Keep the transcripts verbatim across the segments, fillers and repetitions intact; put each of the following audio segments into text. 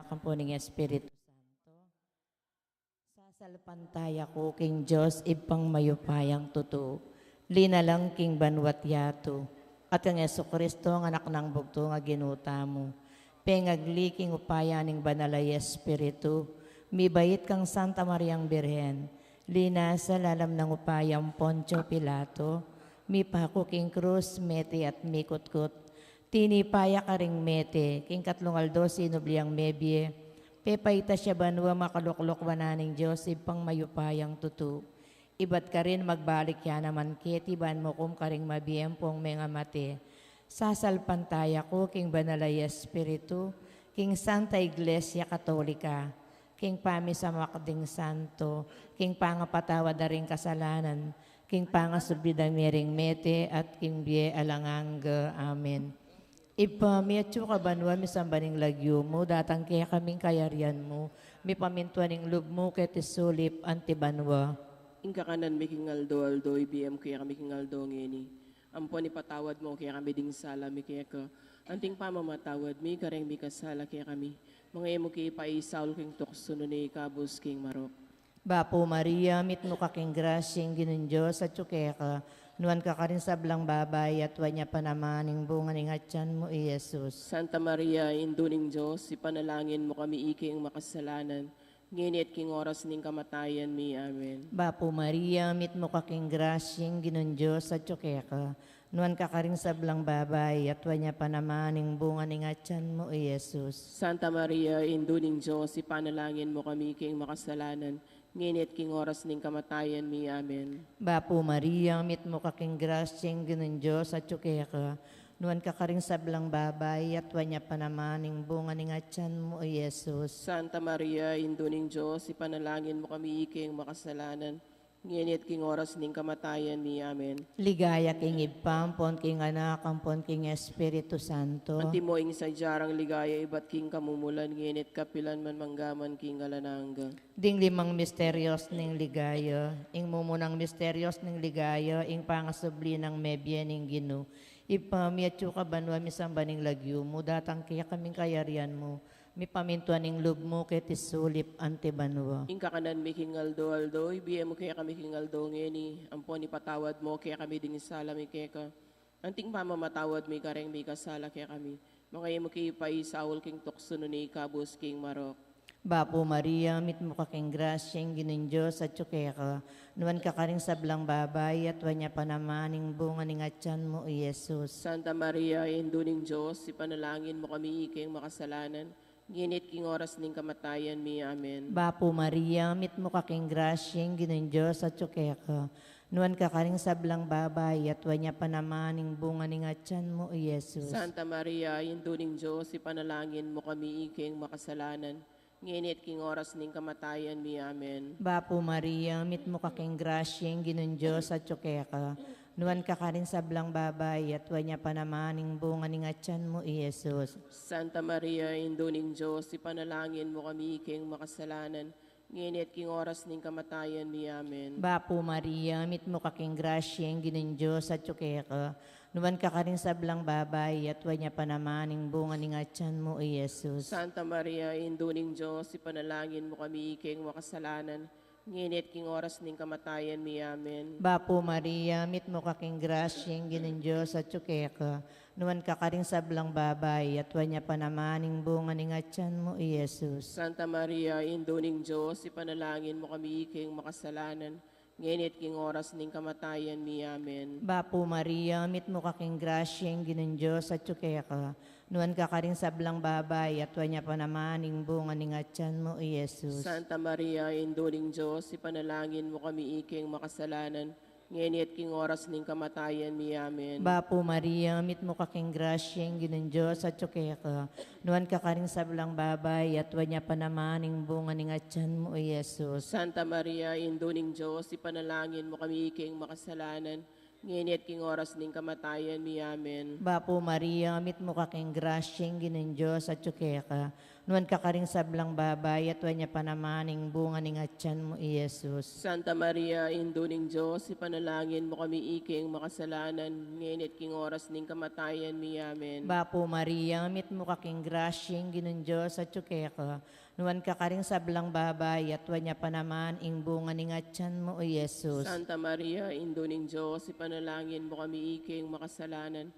ampo ning Espiritu Santo. Sasalpantaya ku king Dios, Ibpang mayupayang tutu, linalang king banua't yatu, at kang Jesucristo, ang Anak nang bugtung a Ginu tamu, pengagli king upaya ning Banal a Espiritu, mibait kang Santa Mariang Birhen, linasa lalam nang upayang Poncio Pilato, mipaku king krus, mete at mikutkut, tinipa ya karing mete, king katlung aldo sinubli yang mebie, pepaitas ya banua, makaluklok wanan ning Dios, Ibpang mayupayang tutu. Ibat karin magbalik ya naman keti ban mukum karing mabie ampong mengamate. Sasalpantaya ku king Banal a Espiritu, king Santa Iglesia Katolika, king pamisamak ding santo, king pangapatawad da ring kasalanan, king pangasubli da mi ring mete, at king bie alang angga. Amen. Ibpa mi, atsu ka banua, misamban ing lagyu mu, datang kekami ing kayarian mu, mipamintuan ing lub mu keti sulip anti banua. Ing kakanan mi king aldo-aldo, ibie mu kekami king aldo ngeni. Ampon ipatawad mu kekami ding sala mi keka, anting pamamatawad mi kareng mikasala kekami. Manga e mu ke ipaisaul king tuksu, nune ikabus king marok. Bapu Maria, mitmu ka king grasya, ing Ginung Dios atyu keka, nuan ka karing sablang babai, at nuan ya pa naman ing bunga ning atyan mu, i Jesus. Santa Maria, Indu ning Dios, ipanalangin mu kami iking makasalanan, ngeni at king oras ning kamatayan mi. Amen. Bapu Maria, mitmu ka king grasya, ing Ginung Dios atyu keka, nuan ka karing sablang babai, at nuan ya pa naman ing bunga ning atyan mu, i Jesus. Santa Maria, Indu ning Dios, ipanalangin mu kami king makasalanan, ngeni at king oras ning kamatayan mi. Amen. Bapu Maria, mitmu ka king grasya, ing Ginung Dios atyu keka, nuan ka karing sablang babai, at nuan ya pa naman ing bunga ning atyan mu, i Jesus. Santa Maria, Indu ning Dios, ipanalangin mu kami iking makasalanan, ngeni at king oras ning kamatayan mi. Amen. Ligaya king Ibpa, ampon king Anak, ampon king Espiritu Santo. Antimo ing sadya rang ligaya ibat king kamumulan, ngeni at kapilan man, manggaman king alang angga. Ding limang misterios ning ligaya. Ing mumunang misterios ning ligaya, ing pangasubli nang mebie ning Ginu. Ibpa mi atyu ka banua, misamban ing lagyu mu, datang kekami ing kayarian mu, mipamintuan ing lub mu keti sulip anti banua. Ing kakanan mi king aldo-aldo, ibie mu kekami king aldo ngeni, ampon ipatawad mu kekami ding sala mi keka, anting pamamatawad mi kareng mikasala kekami. Manga e mu ke ipaisaul king tuksu, nune ikabus king marok. Bapu Maria, mitmu ka king grasya, ing Ginung Dios atyu keka, nuan ka karing sablang babai, at nuan ya pa naman ing bunga ning atyan mu, i Jesus. Santa Maria, Indu ning Dios, ipanalangin mu kami iking makasalanan, ngeni at king oras ning kamatayan mi. Amen. Bapu Maria, mitmu ka king grasya, ing Ginung Dios atyu keka, nuan ka karing sablang babai, at nuan ya pa naman ing bunga ning atyan mu, i Jesus. Santa Maria, Indu ning Dios, ipanalangin mu kami iking makasalanan, ngeni at king oras ning kamatayan mi. Amen. Bapu Maria, mitmu ka king grasya, ing Ginung Dios atyu keka, nuan ka karing sablang babai, at nuan ya pa naman ing bunga ning atyan mu, i Jesus. Santa Maria, Indu ning Dios, ipanalangin mu kami iking makasalanan, ngeni at king oras ning kamatayan mi. Amen. Bapu Maria, mitmu ka king grasya, ing Ginung Dios atyu keka, nuan ka karing sablang babai, at nuan ya pa naman ing bunga ning atyan mu, i Jesus. Santa Maria, Indu ning Dios, ipanalangin mu kami iking makasalanan, ngeni at king oras ning kamatayan mi. Amen. Bapu Maria, mitmu ka king grasya, ing Ginung Dios atyu keka, nuan ka karing sablang babai, at nuan ya pa naman ing bunga ning atyan mu, i Jesus. Santa Maria, Indu ning Dios, ipanalangin mu kami iking makasalanan, ngeni at king oras ning kamatayan mi. Amen. Bapu Maria, mitmu ka king grasya, ing Ginung Dios atyu keka, nuan ka karing sablang babai, at nuan ya pa naman ing bunga ning atyan mu, i Jesus. Santa Maria, Indu ning Dios, ipanalangin mu kami iking makasalanan, ngeni at king oras ning kamatayan mi. Amen. Bapu Maria, mitmu ka king grasya, ing Ginung Dios atyu keka, nuan ka karing sablang babai, at nuan ya pa naman ing bunga ning atyan mu, i Jesus. Santa Maria, Indu ning Dios, ipanalangin mu kami iking makasalanan, ngeni at king oras ning kamatayan mi. Amen. Bapu Maria, mitmu ka king grasya, ing Ginung Dios atyu keka, Nuan ka karing sablang babai, at nuan ya pa naman ing bunga ning atyan mu, i Jesus. Santa Maria, Indu ning Dios, ipanalangin mu kami iking makasalanan, ngeni at king oras ning kamatayan mi. Amen. Bapu Maria, mitmu ka king grasya, ing Ginung Dios atyu keka. Nuan ka karing sablang babai, at nuan ya pa naman ing bunga ning atyan mu, i Jesus. Santa Maria, Indu ning Dios, ipanalangin mu kami iking makasalanan,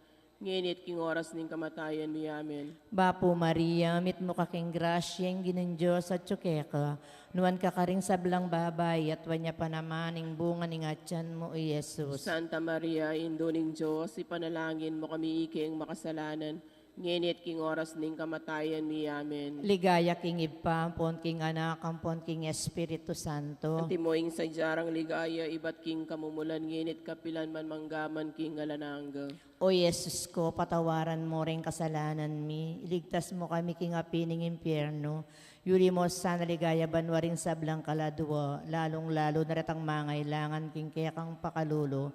ngeni at king oras ning kamatayan mi. Amen. Bapu Maria, mitmu ka king grasya, ing Ginung Dios atyu keka. Nuan ka karing sablang babai, at nuan ya pa naman ing bunga ning atyan mu, i Jesus. Santa Maria, Indu ning Dios, ipanalangin mu kami iking makasalanan, ngeni at king oras ning kamatayan mi. Amen. Ligaya king Ibpa, ampon king Anak, ampon king Espiritu Santo. Antimo ing sadya rang ligaya ibat king kamumulan, ngeni at kapilan man, mangga man king alang angga. O Jesus ko, patawaran mu ring kasalanan mi, iligtas mu kami king api ning impyerno, yuli mu sana king ligaya banua ring sablang kaladua, lalung-lalu na retang mangailangan king kekang pakalulu.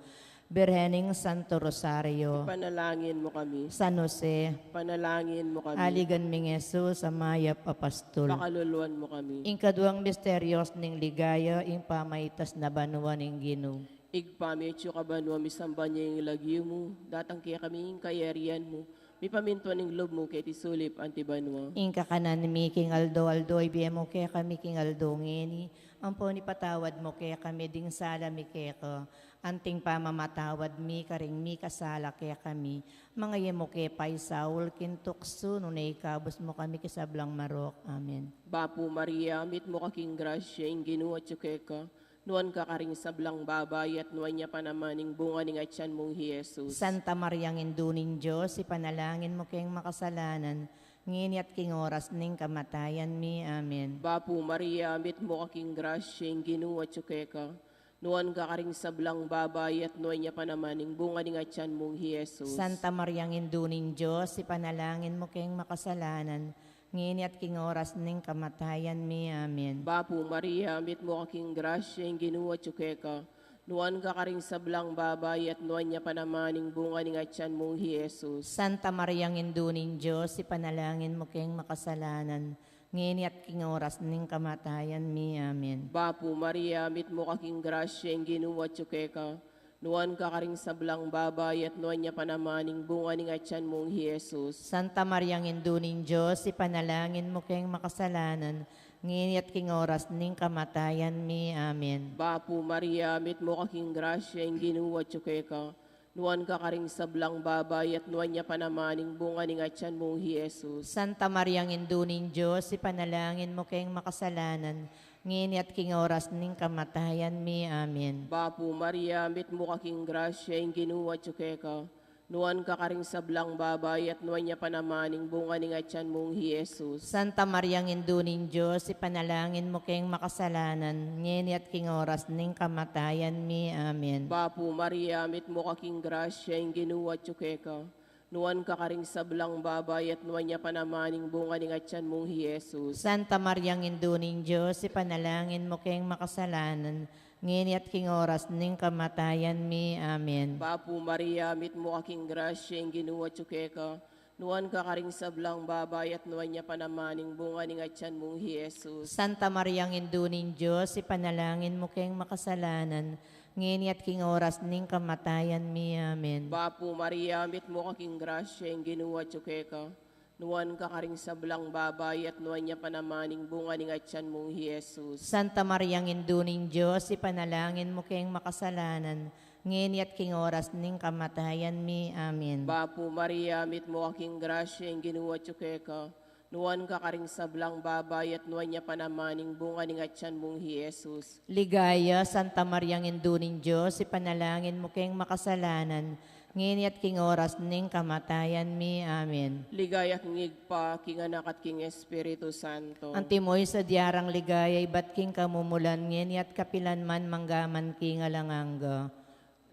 Birhen ning Santo Rosario. Ipanalangin mu kami. San Jose. Ipanalangin mu kami. Aligan ming Jesus, a mayap a pastul. Pakaluluan mu kami. Ing kaduang misteryos ning ligaya, ing pamaitas na banua ning Ginu. Ibpa mi, atsu ka banua, misamban ya ing lagyu mu, datang kekami ing kayarian mu, mipamintuan ing lub mu keti sulip anti banua. Ing kakanan mi king aldo-aldo, ibie mu kekami king aldo ngeni, ampon ipatawad mu kekami ding sala mi keka, anting pamamatawad mi karing mikasala kekami, manga e mu ke paisaul king tuksu, nune ikabus mu kami king sablang marok. Amen. Bapu Maria, mitmu ka king grasya, ing Ginu atyu keka, nuan ka karing sablang babai, at nuan ya pa naman ing bunga ning atyan mung i Jesus. Santa Mariang Indu ning Dios, ipanalangin mu keng makasalanan, ngeni at king oras ning kamatayan mi. Amen. Bapu Maria, mitmu ka king grasya, ing Ginu atyu keka, nuan ka karing sablang babai, at nuan ya pa naman ing bunga ning atyan mung i Jesus. Santa Mariang Indu ning Dios, ipanalangin mu keng makasalanan, ngeni at king oras ning kamatayan mi. Amen. Bapu Maria, mitmu ka king grasya, ing Ginu atyu keka, nuan ka karing sablang babai, at nuan ya pa naman ing bunga ning atyan mung i Jesus. Santa Mariang Indu ning Dios, ipanalangin mu keng makasalanan, ngeni at king oras ning kamatayan mi. Amen. Bapu Maria, mitmu ka king grasya, ing Ginu atyu keka, nuan ka karing sablang babai, at nuan ya pa naman ing bunga ning atyan mung i Jesus. Santa Mariang Indu ning Dios, ipanalangin mu keng makasalanan, ngeni at king oras ning kamatayan mi. Amen. Bapu Maria, mitmu ka king grasya, ing Ginu atyu keka, nuan ka karing sablang babai, at nuan ya pa naman ing bunga ning atyan mung i Jesus. Santa Mariang Indu ning Dios, ipanalangin mu keng makasalanan, ngeni at king oras ning kamatayan mi. Amen. Bapu Maria, mitmu ka king grasya, ing Ginu atyu keka, nuan ka karing sablang babai, at nuan ya pa naman ing bunga ning atyan mung i Jesus. Santa Mariang Indu ning Dios, ipanalangin mu keng makasalanan, ngeni at king oras ning kamatayan mi. Amen. Bapu Maria, mitmu ka king grasya, ing Ginu atyu keka, nuan ka karing sablang babai, at nuan ya pa naman ing bunga ning atyan mung i Jesus. Santa Mariang Indu ning Dios, ipanalangin mu keng makasalanan, ngeni at king oras ning kamatayan mi. Amen. Bapu Maria, mitmu ka king grasya, ing Ginu atyu keka, nuan ka karing sablang babai, at nuan ya pa naman ing bunga ning atyan mung i Jesus. Santa Mariang Indu ning Dios, ipanalangin mu keng makasalanan, ngeni at king oras ning kamatayan mi. Amen. Bapu Maria, mitmu ka king grasya, ing Ginu atyu keka, nuan ka karing sablang babai, at nuan ya pa naman ing bunga ning atyan mung i Jesus. Santa Mariang Indu ning Dios, ipanalangin mu keng makasalanan, ngeni at king oras ning kamatayan mi. Amen. Bapu Maria, mitmu ka king grasya, ing Ginu atyu keka, nuan ka karing sablang babai, at nuan ya pa naman ing bunga ning atyan mung i Jesus. Ligaya, Santa Mariang Indu ning Dios, ipanalangin mu keng makasalanan, ngeni at king oras ning kamatayan mi. Amen. Ligaya king Ibpa, king Anak, at king Espiritu Santo. Antimo ing sadya rang ligaya ibat king kamumulan, ngeni at kapilan man, mangga man king alang angga.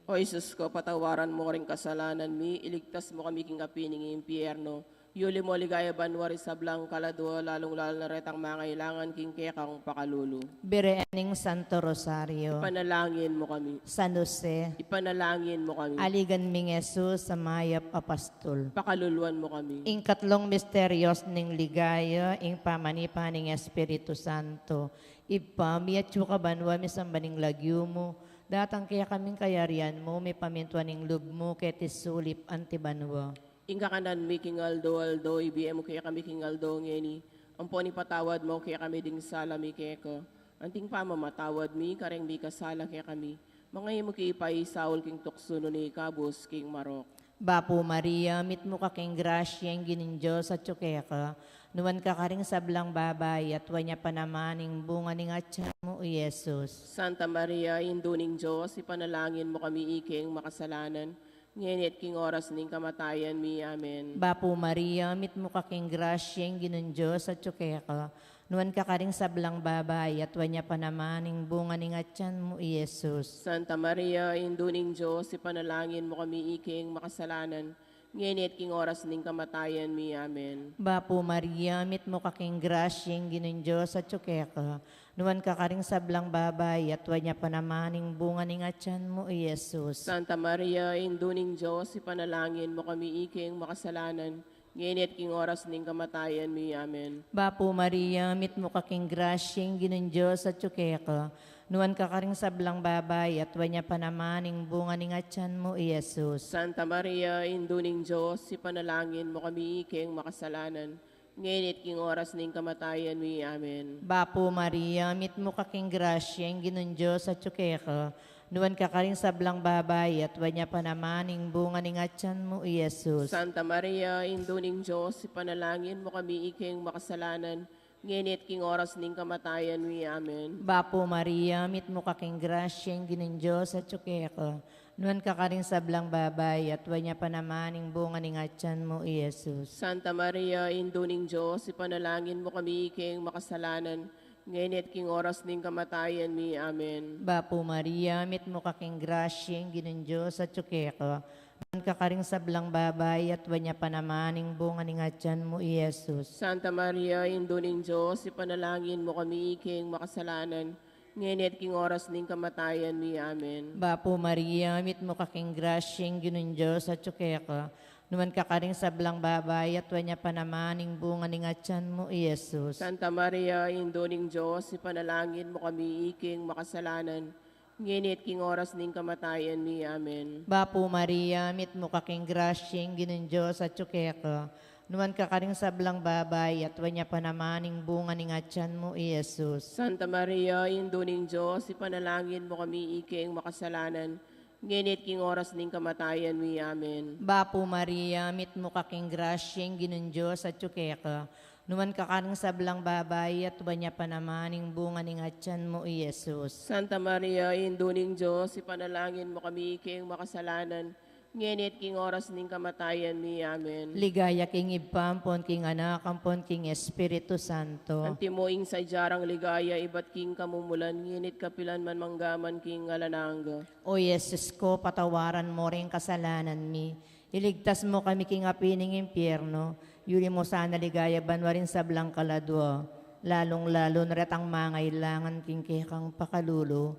O Jesus ko, patawaran mu ring kasalanan mi, iligtas mu kami king api ning impyerno, Yuli mo ligaya banua ring sablang kaladua, lalung-lalu na retang mangailangan king kekang pakalulu. Birhen ning Santo Rosario. Ipanalangin mo kami. San Jose. Ipanalangin mo kami. Aligan ming Jesus a mayap a pastul. Pakaluluan mo kami. Ing katlung misterios ning ligaya, ing pamanipa ning Espiritu Santo. Ibpa mi, atsu ka banua, misamban ing lagyu mu, datang kekami ing kayarian mu, mipamintuan ing lub mu keti sulip anti banua. Ing kakanan mi king aldo-aldo ibie mu kekami king aldo ngeni, ampon ipatawad mu kekami ding sala mi keka, anting pamamatawad mi kareng mikasala kekami, manga e mu ke paisaul king tuksu nune ikabus king marok. Bapu Maria, mitmu ka king grasya, ing Ginung Dios atyu keka, nuan ka karing sablang babai, at nuan ya pa naman ing bunga ning atyan mu, i Jesus. Santa Maria, Indu ning Dios, ipanalangin mu kami ikeng makasalanan, ngeni at king oras ning kamatayan mi. Amen. Bapu Maria, mitmu ka king grasya, ing Ginung Dios atyu keka, nuan ka karing sablang babai, at nuan ya pa naman ing bunga ning atyan mu, i Jesus. Santa Maria, Indu ning Dios, ipanalangin mu kami ikeng makasalanan, ngeni at king oras ning kamatayan mi. Amen. Bapu Maria, mitmu ka king grasya, ing Ginung Dios atyu keka, nuan ka karing sablang babai, at nuan ya pa naman ing bunga ning atyan mu, i Jesus. Santa Maria, Indu ning Dios, ipanalangin mu kami ikeng makasalanan, ngeni at king oras ning kamatayan mi. Amen. Bapu Maria, mitmu ka king grasya, ing Ginung Dios atyu keka, nuan ka karing sablang babai, at nuan ya pa naman ing bunga ning atyan mu, i Jesus. Santa Maria, Indu ning Dios, ipanalangin mu kami ikeng makasalanan, ngeni at king oras ning kamatayan mi. Amen. Bapu Maria, mitmu ka king grasya, ing Ginung Dios atyu keka, nuan ka karing sablang babai, at nuan ya pa naman ing bunga ning atyan mu, i Jesus. Santa Maria, Indu ning Dios, ipanalangin mu kami ikeng makasalanan, ngeni at king oras ning kamatayan mi. Amen. Bapu Maria, mitmu ka king grasya, ing Ginung Dios atyu keka, nuan ka karing sablang babai, at nuan ya pa naman ing bunga ning atyan mu, i Jesus. Santa Maria, Indu ning Dios, ipanalangin mu kami ikeng makasalanan, ngeni at king oras ning kamatayan mi. Amen. Bapu Maria, mitmu ka king grasya, ing Ginung Dios atyu keka, nuan ka karing sablang babai, at nuan ya pa naman ing bunga ning atyan mu, i Jesus. Santa Maria, Indu ning Dios, ipanalangin mu kami ikeng makasalanan, ngeni at king oras ning kamatayan mi. Amen. Bapu Maria, mitmu ka king grasya, ing Ginung Dios atyu keka, nuan ka karing sablang babai, at nuan ya pa naman ing bunga ning atyan mu, i Jesus. Santa Maria, Indu ning Dios, ipanalangin mu kami ikeng makasalanan, ngeni at king oras ning kamatayan mi. Amen. Bapu Maria, mitmu ka king grasya, ing Ginung Dios atyu keka, nuan ka karing sablang babai, at nuan ya pa naman ing bunga ning atyan mu, i Jesus. Santa Maria, Indu ning Dios, ipanalangin mu kami ikeng makasalanan, ngeni at king oras ning kamatayan mi. Amen. Bapu Maria, mitmu ka king grasya, ing Ginung Dios atyu keka, nuan ka karing sablang babai, at nuan ya pa naman ing bunga ning atyan mu, i Jesus. Santa Maria, Indu ning Dios, ipanalangin mu kami ikeng makasalanan, ngeni at king oras ning kamatayan mi. Amen. Ligaya king Ibpa, ampon king Anak, ampon king Espiritu Santo. Antimo ing sadya rang ligaya ibat king kamumulan, ngeni at kapilan man, mangga man king alang angga. O Jesus ko, patawaran mo ring kasalanan mi, iligtas mo kami king api ning impyerno, yuli mo sana ligaya banua ring sablang kaladua, lalung-lalu na retang mangailangan king kekang pakalulu.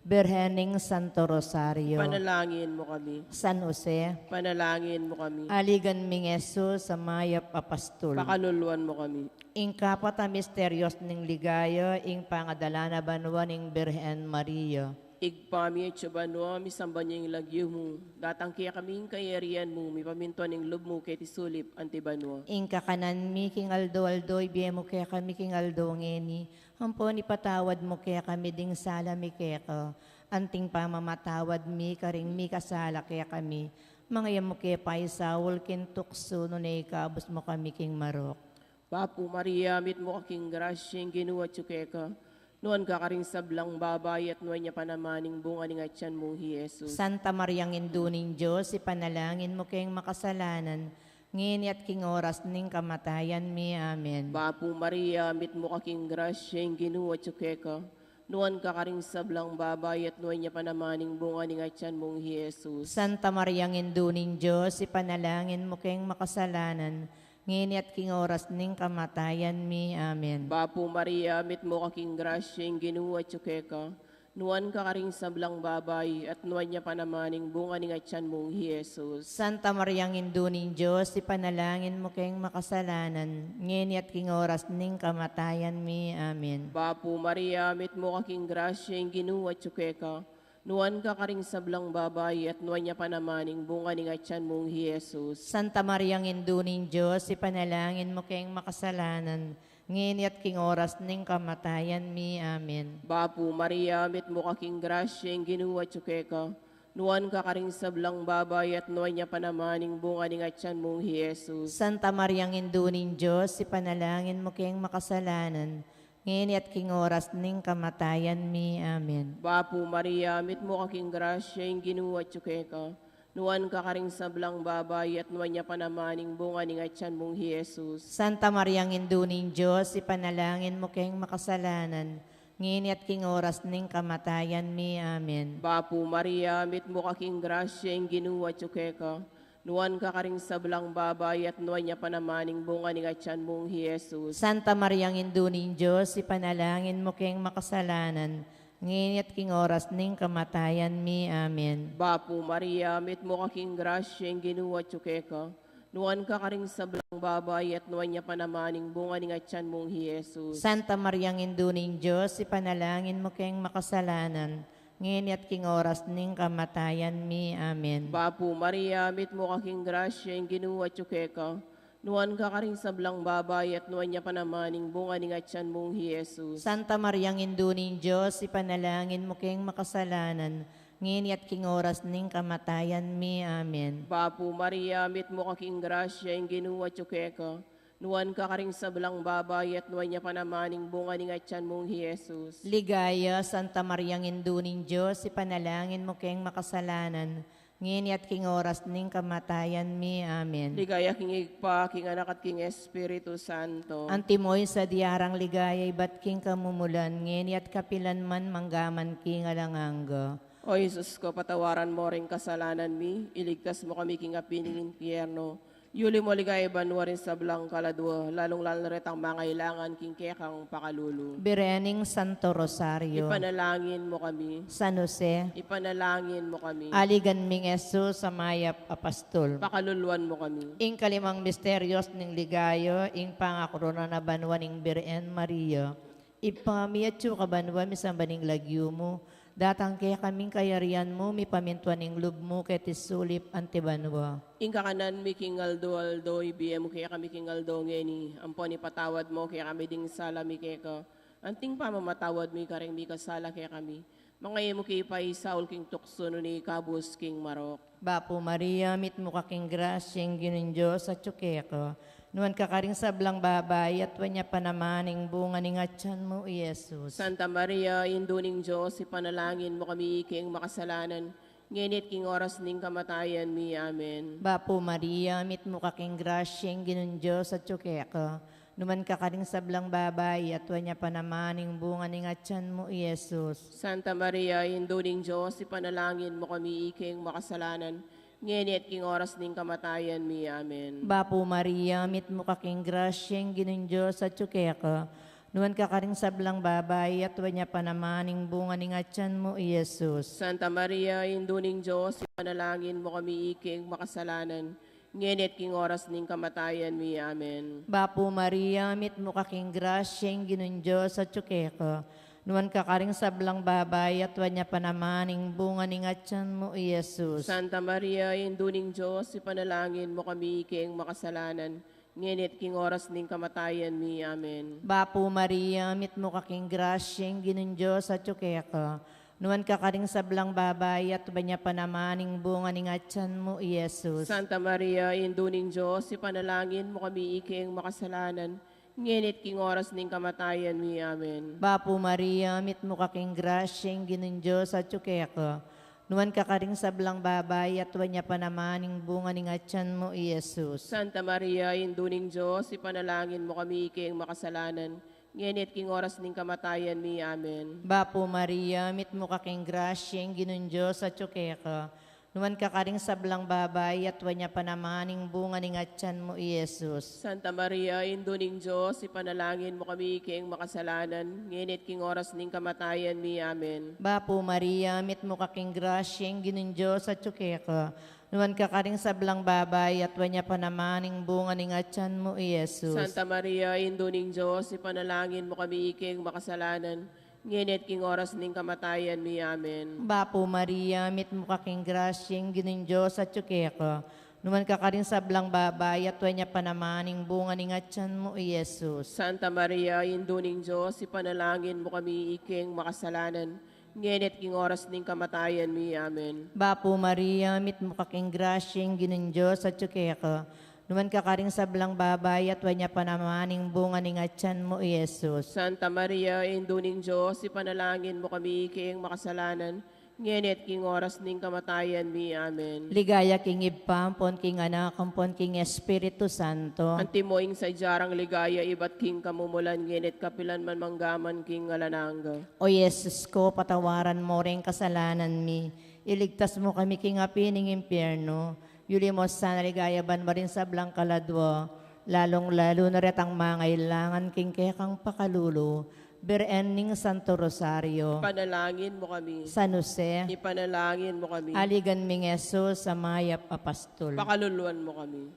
Birhen ning Santo Rosario. Panalangin mo kami. San Jose. Panalangin mo kami. Aligan ming Jesus a mayap a pastul. Pakaluluan mo kami. Ing kapat a misterios ning ligaya, ing pangadala na banua ning Birhen Maria. Ibpa mi atsu ka banua, misamban ya ing lagyu mu, datang kekami ing kayarian mu, mipamintuan ing lub mu keti sulip anti banua. Ing kakanan mi king aldo-aldo ibie mu kekami king aldo ngeni, ampon ipatawad mu kekami ding sala mi keka, anting pamamatawad mi karing mikasala kekami, manga e mu ke paisaul king tuksu, nune ikabus mu kami king marok. Bapu Maria, mitmu ka king grasya, ing Ginu atyu keka. Nuan ka karing sablang babai, at nuan ya pa naman ing bunga ning atyan mu, i Jesus. Santa Mariang Indu ning Dios, ipanalangin mu keng makasalanan, ngeni at king oras ning kamatayan mi. Amen. Bapu Maria, mitmu ka king grasya, ing Ginu atyu keka. Nuan ka karing sablang babai, at nuan ya pa naman ing bunga ning atyan mu, i Jesus. Santa Mariang Indu ning Dios, ipanalangin mu keng makasalanan, ngeni at king oras ning kamatayan mi. Amen. Bapu Maria, mitmu ka king grasya, ing Ginu atyu keka. Nuan ka karing sablang babai, at nuan ya pa naman ing bunga ning atyan mung i Jesus. Santa Mariang Indu ning Dios, ipanalangin mu keng makasalanan, ngeni at king oras ning kamatayan mi. Amen. Bapu Maria, mitmu ka king grasya, ing Ginu atyu keka. Nuan ka karing sablang babai, at nuan ya pa naman ing bunga ning atyan mung i Jesus. Santa Mariang Indu ning Dios, ipanalangin mu keng makasalanan, ngeni at king oras ning kamatayan mi. Amen. Bapu Maria, mitmu ka king grasya, ing Ginu atyu keka. Nuan ka karing sablang babai, at nuan ya pa naman ing bunga ning atyan mung i Jesus. Santa Mariang Indu ning Dios, ipanalangin mu keng makasalanan, ngeni at king oras ning kamatayan mi. Amen. Bapu Maria, mitmu ka king grasya, ing Ginu atyu keka. Nuan ka karing sablang babai, at nuan ya pa naman ing bunga ning atyan mung i Jesus. Santa Mariang Indu ning Dios, ipanalangin mu keng makasalanan, ngeni at king oras ning kamatayan mi. Amen. Bapu Maria, mitmu ka king grasya, ing Ginu atyu keka. Nuan ka karing sablang babai, at nuan ya pa naman ing bunga ning atyan mung i Jesus. Santa Mariang Indu ning Dios, ipanalangin mu keng makasalanan, ngeni at king oras ning kamatayan mi. Amen. Bapu Maria, mitmu ka king grasya, ing Ginu atyu keka. Nuan ka karing sablang babai, at nuan ya pa naman ing bunga ning atyan mung i Jesus. Santa Mariang Indu ning Dios, ipanalangin mu keng makasalanan, ngeni at king oras ning kamatayan mi. Amen. Bapu Maria, mitmu ka king grasya, ing Ginu atyu keka. Nuan ka karing sablang babai, at nuan ya pa naman ing bunga ning atyan mung i Jesus. Santa Mariang Indu ning Dios, ipanalangin mu keng makasalanan, ngeni at king oras ning kamatayan mi. Amen. Bapu Maria, mitmu ka king grasya, ing Ginu atyu keka. Nuan ka karing sablang babai, at nuan ya pa naman ing bunga ning atyan mung i Jesus. Ligaya, Santa Mariang Indu ning Dios, ipanalangin mu keng makasalanan, ngeni at king oras ning kamatayan mi. Amen. Ligaya king Ibpa, king Anak, at king Espiritu Santo. Antimo ing sadya rang ligaya ibat king kamumulan, ngeni at kapilan man, mangga man king alang angga. O Jesus ko, patawaran mo ring kasalanan mi, iligtas mo kami king api ning impyerno, yuli mo king banua ring sablang kaladua, lalung-lalu na retang mangailangan king kekang pakalulu. Birhen ning Santo Rosario. Ipanalangin mo kami. San Jose. Ipanalangin mo kami. Aligan ming Jesus a mayap a pastul. Pakaluluan mo kami. Ing kalimang misterios ning ligaya, ing pangakorona na banua ning Birhen Maria. Ibpa mi, atsu ka banua, misamban ing lagyu mu, datang kekami ing kayarian mu, mipamintuan ing lub mu keti sulip anti banua. Ing kakanan mi king aldo-aldo, ibie mu kekami king aldo ngeni, ampon ipatawad mu kekami ding sala mi keka, anting pamamatawad mi karing mikasala kekami. Manga e mu ke paisaul king tuksu, nune ikabus king marok. Bapu Maria, mitmu ka king grasya, ing Ginung Dios atyu keka. Nuan ka karing sablang babai, at nuan ya pa naman ing bunga ning atyan mu, i Jesus. Santa Maria, Indu ning Dios, ipanalangin mu kami iking makasalanan, ngeni at king oras ning kamatayan mi. Amen. Bapu Maria, mitmu ka king grasya, ing Ginung Dios atyu keka. Nuan ka karing sablang babai, at nuan ya pa naman ing bunga ning atyan mu, i Jesus. Santa Maria, Indu ning Dios, ipanalangin mu kami iking makasalanan, ngeni at king oras ning kamatayan mi. Amen. Bapu Maria, mitmu ka king grasya, ing Ginung Dios atyu keka. Nuan ka karing sablang babai, at nuan ya pa naman ing bunga ning atyan mu, i Jesus. Santa Maria, Indu ning Dios, ipanalangin mu kami iking makasalanan, ngeni at king oras ning kamatayan mi. Amen. Bapu Maria, mitmu ka king grasya, ing Ginung Dios atyu keka. Nuan ka karing sablang babai, at nuan ya pa naman ing bunga ning atyan mu, i Jesus. Santa Maria, Indu ning Dios, ipanalangin mu kami iking makasalanan, ngeni at king oras ning kamatayan mi. Amen. Bapu Maria, mitmu ka king grasya, ing Ginung Dios atyu keka. Nuan ka karing sablang babai, at nuan ya pa naman ing bunga ning atyan mu, i Jesus. Santa Maria, Indu ning Dios, ipanalangin mu kami iking makasalanan, ngeni at king oras ning kamatayan mi. Amen. Bapu Maria, mitmu ka king grasya, ing Ginung Dios atyu keka. Nuan ka karing sablang babai, at nuan ya pa naman ing bunga ning atyan mu, i Jesus. Santa Maria, Indu ning Dios, ipanalangin mu kami iking makasalanan, ngeni at king oras ning kamatayan mi. Amen. Bapu Maria, mitmu ka king grasya, ing Ginung Dios atyu keka. Nuan ka karing sablang babai, at nuan ya pa naman ing bunga ning atyan mu, i Jesus. Santa Maria, Indu ning Dios, ipanalangin mu kami king makasalanan, ngeni't king oras ning kamatayan mi. Amen. Bapu Maria, mitmu ka king grasya, ing Ginung Dios atyu keka. Nuan ka karing sablang babai, at nuan ya pa naman ing bunga ning atyan mu, i Jesus. Santa Maria, Indu ning Dios, ipanalangin mu kami king makasalanan, ngeni't king oras ning kamatayan mi. Amen. Bapu Maria, mitmu ka king grasya, ing Ginung Dios atyu keka. Nuan ka karing sablang babai, at nuan ya pa naman ing bunga ning atyan mu, i Jesus. Santa Maria, Indu ning Dios, ipanalangin mu kami king makasalanan, ngeni't king oras ning kamatayan mi. Amen. Bapu Maria, mitmu ka king grasya, ing Ginung Dios atyu keka. Nuan ka karing sablang babai, at nuan ya pa naman ing bunga ning atyan mu, i Jesus. Santa Maria, Indu ning Dios, ipanalangin mu kami king makasalanan, ngeni't king oras ning kamatayan mi. Amen. Ligaya king Ibpa, ampon king Anak, ampon king Espiritu Santo. Antimo ing sadya rang ligaya ibat king kamumulan, ngeni't kapilan man, mangga man king alang angga. O Jesus ko, patawaran mu ring kasalanan mi, iligtas mu kami king api ning impyernu, yuli mu sana king ligaya banua ring sablang kaladua, lalung-lalu na retang mangailangan king kekang pakalulu. Birhen ning Santo Rosario. Ipanalangin mu kami. San Jose. Ipanalangin mu kami. Aligan ming Jesus a mayap a pastul. Pakaluluan mu kami.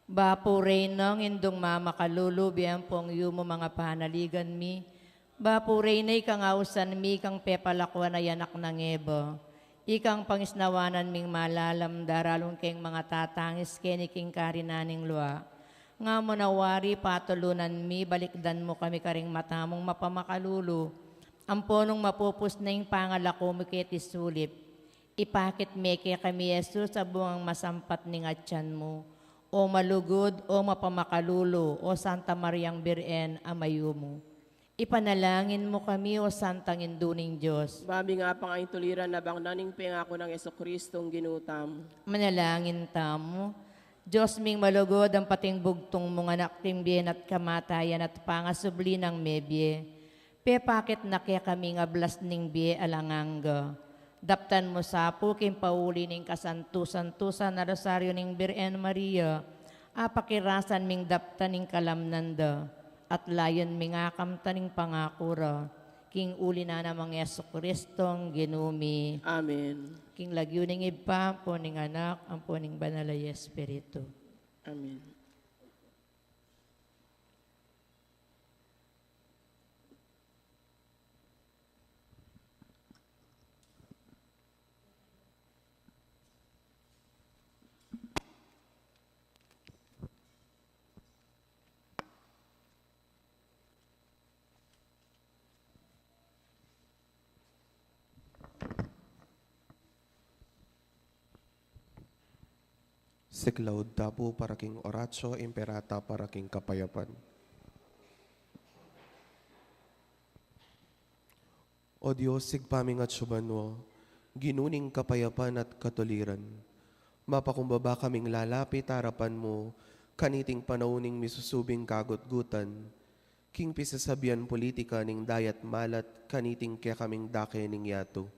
Bapu Reynang Indung mamakalulu, bie ampong yumu manga panaligan mi. Bapu Reyna, ikang ausan mi, ikang pepalakuan a anak nang Eva. Ikang pangisnawanan ming malalam, daralung keng manga tatangis keni king karinan ning lua. Nga mu na wari patulunan mi, balikdan mu kami karing mata mung mapamakalulu. Ampo nung mapupus na ing pangalaku mi keti sulip, ipakit me kekami i Jesus a bungang masampat ning atyan mu. O malugud, o mapamakalulu, o Santa Mariang Birhen a mayumu. Ipanalangin mu kami, o Santang Indu ning Dios. Ba mi nga pangaintuliran a bangnan ning pengaku nang Jesucristong Ginu tamu. Manalangin tamu. Dios ming malugud, ampon ing bugtung mung Anak, king bie na't kamatayan at pangasubli nang mebie, pepakit na kekami ing ablas ning bie alang angga. Daptan mu sa pu king pauli ning kasantu-santusan a Rosario ning Birhen Maria, apakirasan ming daptan ing kalamnan da, at layun ming akamtan ing pangaku ra, king uli na nang Jesucristong Ginu mi. Amen. King lagyu ning Ibpa, ampo ning Anak, ampo ning Banal a Espiritu. Amen. Siklaud ta pu para king Oratio Imperata para king kapayapan. O Dios, Ibpa ming atsu banua, Ginu ning kapayapan at katuliran, mapakumbaba kaming lalapit arapan mu kaniting panaun ning misusubing kagutgutan, king pisasabian politika ning dayat malat kaniting kekaming dake ning yatu.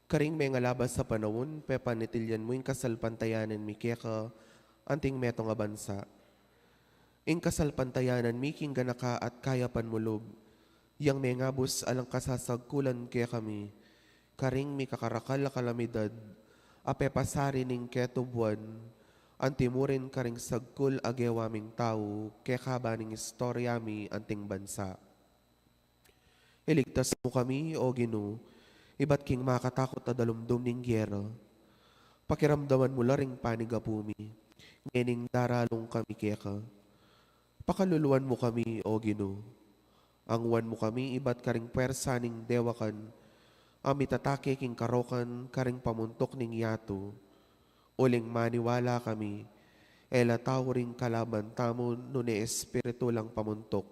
Karing mengalabas a panaun, pepanitilyan mu ing kasalpantayanan mi keka anting metung a bansa. Ing kasalpantayanan mi king ganaka at kayapan mu lub, yang mengabus alang kasasagkulan kekami, karing mikakarakal a kalamidad a pepasari ning ketubuan, antimurin karing sagkul a gewa ming tau kekaba ning istorya mi anting bansa. Iligtas mu kami, O Ginu, ibat king makatakut a dalumdum ning gera. Pakiramdaman mu la ring panigapu mi ngening daralung kami keka. Pakaluluan mu kami, O Ginu. Anguan mu kami ibat karing puersa ning dewakan a mitatake king karokan karing pamuntuk ning yatu. Uling maniwala kami, e la tau ring kalaban tamu nune espiritu lang pamuntuk.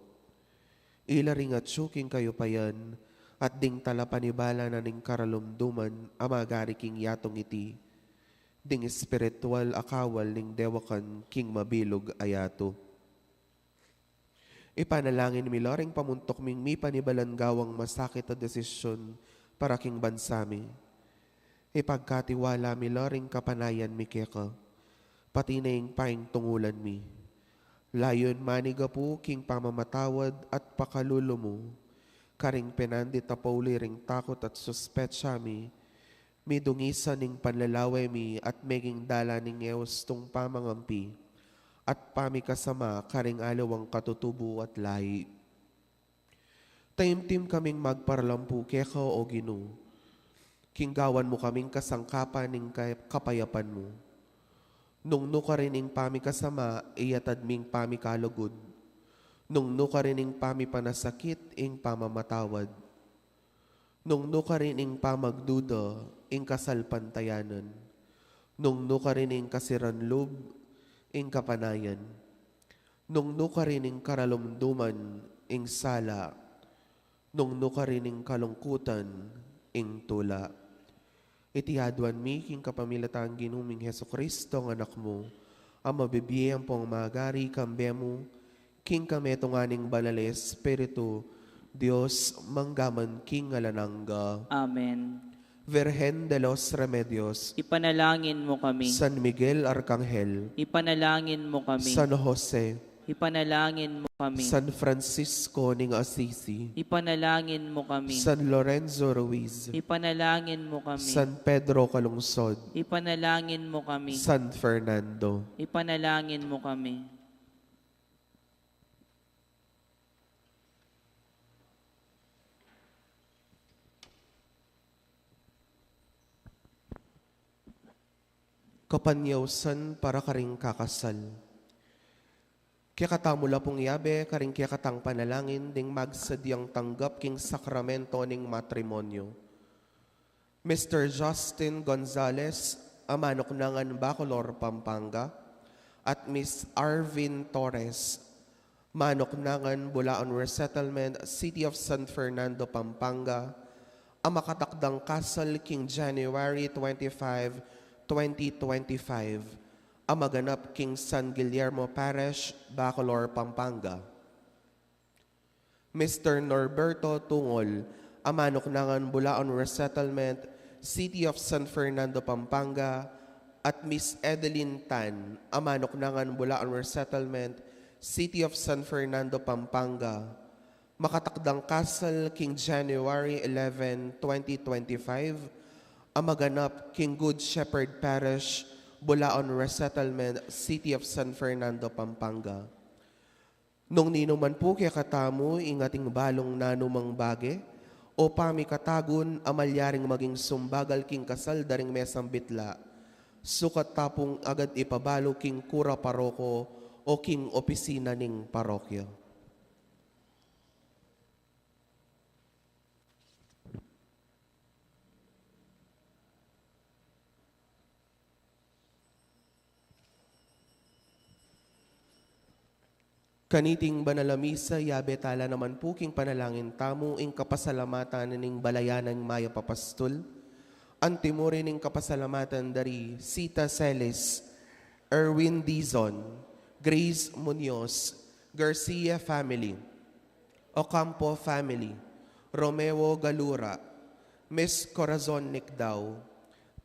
Ila ring atsu king kayupayan at ding talapanibala na ning karalumduman a magari king yatung iti, ding espiritual a kawal ning dewakan king mabilug a yatu. Ipanalangin mi la ring pamuntuk ming mipanibalang gawang masakit a desisyun para king bansa mi. Ipagkatiwala mi la ring kapanayan mi keka, pati na ing paintungulan mi. Layun manigapu king pamamatawad at pakalulu mu, karing penandit a pauli ring takut at suspetsa mi, midungisan ing panlalawe mi at meging dalan ning eustung pamangampi, at pamikasama karing aliwang katutubu at lahi. Taimtim kaming magparalampu keka, O Ginu, king gawan mu kaming kasangkapan ning kay-, kapayapan mu. Nung nukarin ing pamikasama, iyatad ming pamikalugud. Nung nukarin ing pamipanasakit, ing pamamatawad. Nung nukarin ing pamagduda, ing kasalpantayanan. Nung nukarin ing kasiran lub, ing kapanayan. Nung nukarin ing karalumduman, ing sala. Nung nukarin ing kalungkutan, ing tula. Iti aduan mi king kapamilatan Ginu ming Jesucristo, ang Anak mu, a mabibie ampong magari kambe mu, king kametungan ning Banal a Espiritu, Dios, mangga man king alang angga. Amen. Virgen de los Remedios, ipanalangin mo kami. San Miguel Arcangel, ipanalangin mo kami. San Jose, ipanalangin mo kami. San Francisco ning Assisi, ipanalangin mo kami. San Lorenzo Ruiz, ipanalangin mo kami. San Pedro Calungsod, ipanalangin mo kami. San Fernando, ipanalangin mo kami. Kapanyausan para karing kakasal. Kekatamu la pung yabe karing kekatang panalangin ding magsadyang tanggap king sakramento ning matrimonyo. Mister Justin Gonzalez, a manuknangan Bacolor, Pampanga, at Miss Arvin Torres, manuknangan Bulaon Resettlement, City of San Fernando, Pampanga, a makatakdang kasal king January twenty-five, twenty twenty-five, a maganap king San Guillermo Parish, Bacolor, Pampanga. Mister Norberto Tungol, a manuknangan Bulaon Resettlement, City of San Fernando, Pampanga, at Miss Edeline Tan, a manuknangan Bulaon Resettlement, City of San Fernando, Pampanga, makatakdang kasal king January eleven, twenty twenty-five, a maganap king Good Shepherd Parish, Bulaon Resettlement, City of San Fernando, Pampanga. Nung ninu man pu kekatamu ing ating balung nanumang bage o pamikatagun a malyaring maging sumbagal king kasal da ring mesang bitla, sukat ta pung agad ipabalu king kura paroko o king opisina ning parokya. Kaniting banal a misa, yabe tala naman pu king panalangin tamu ing kapasalamatan ning balayan ning mayap a pastul. Anti mu rin ing kapasalamatan da ri Sita Celis, Erwin Dizon, Grace Munoz, Garcia family, Ocampo family, Romeo Galura, Miss Corazon Nicdao,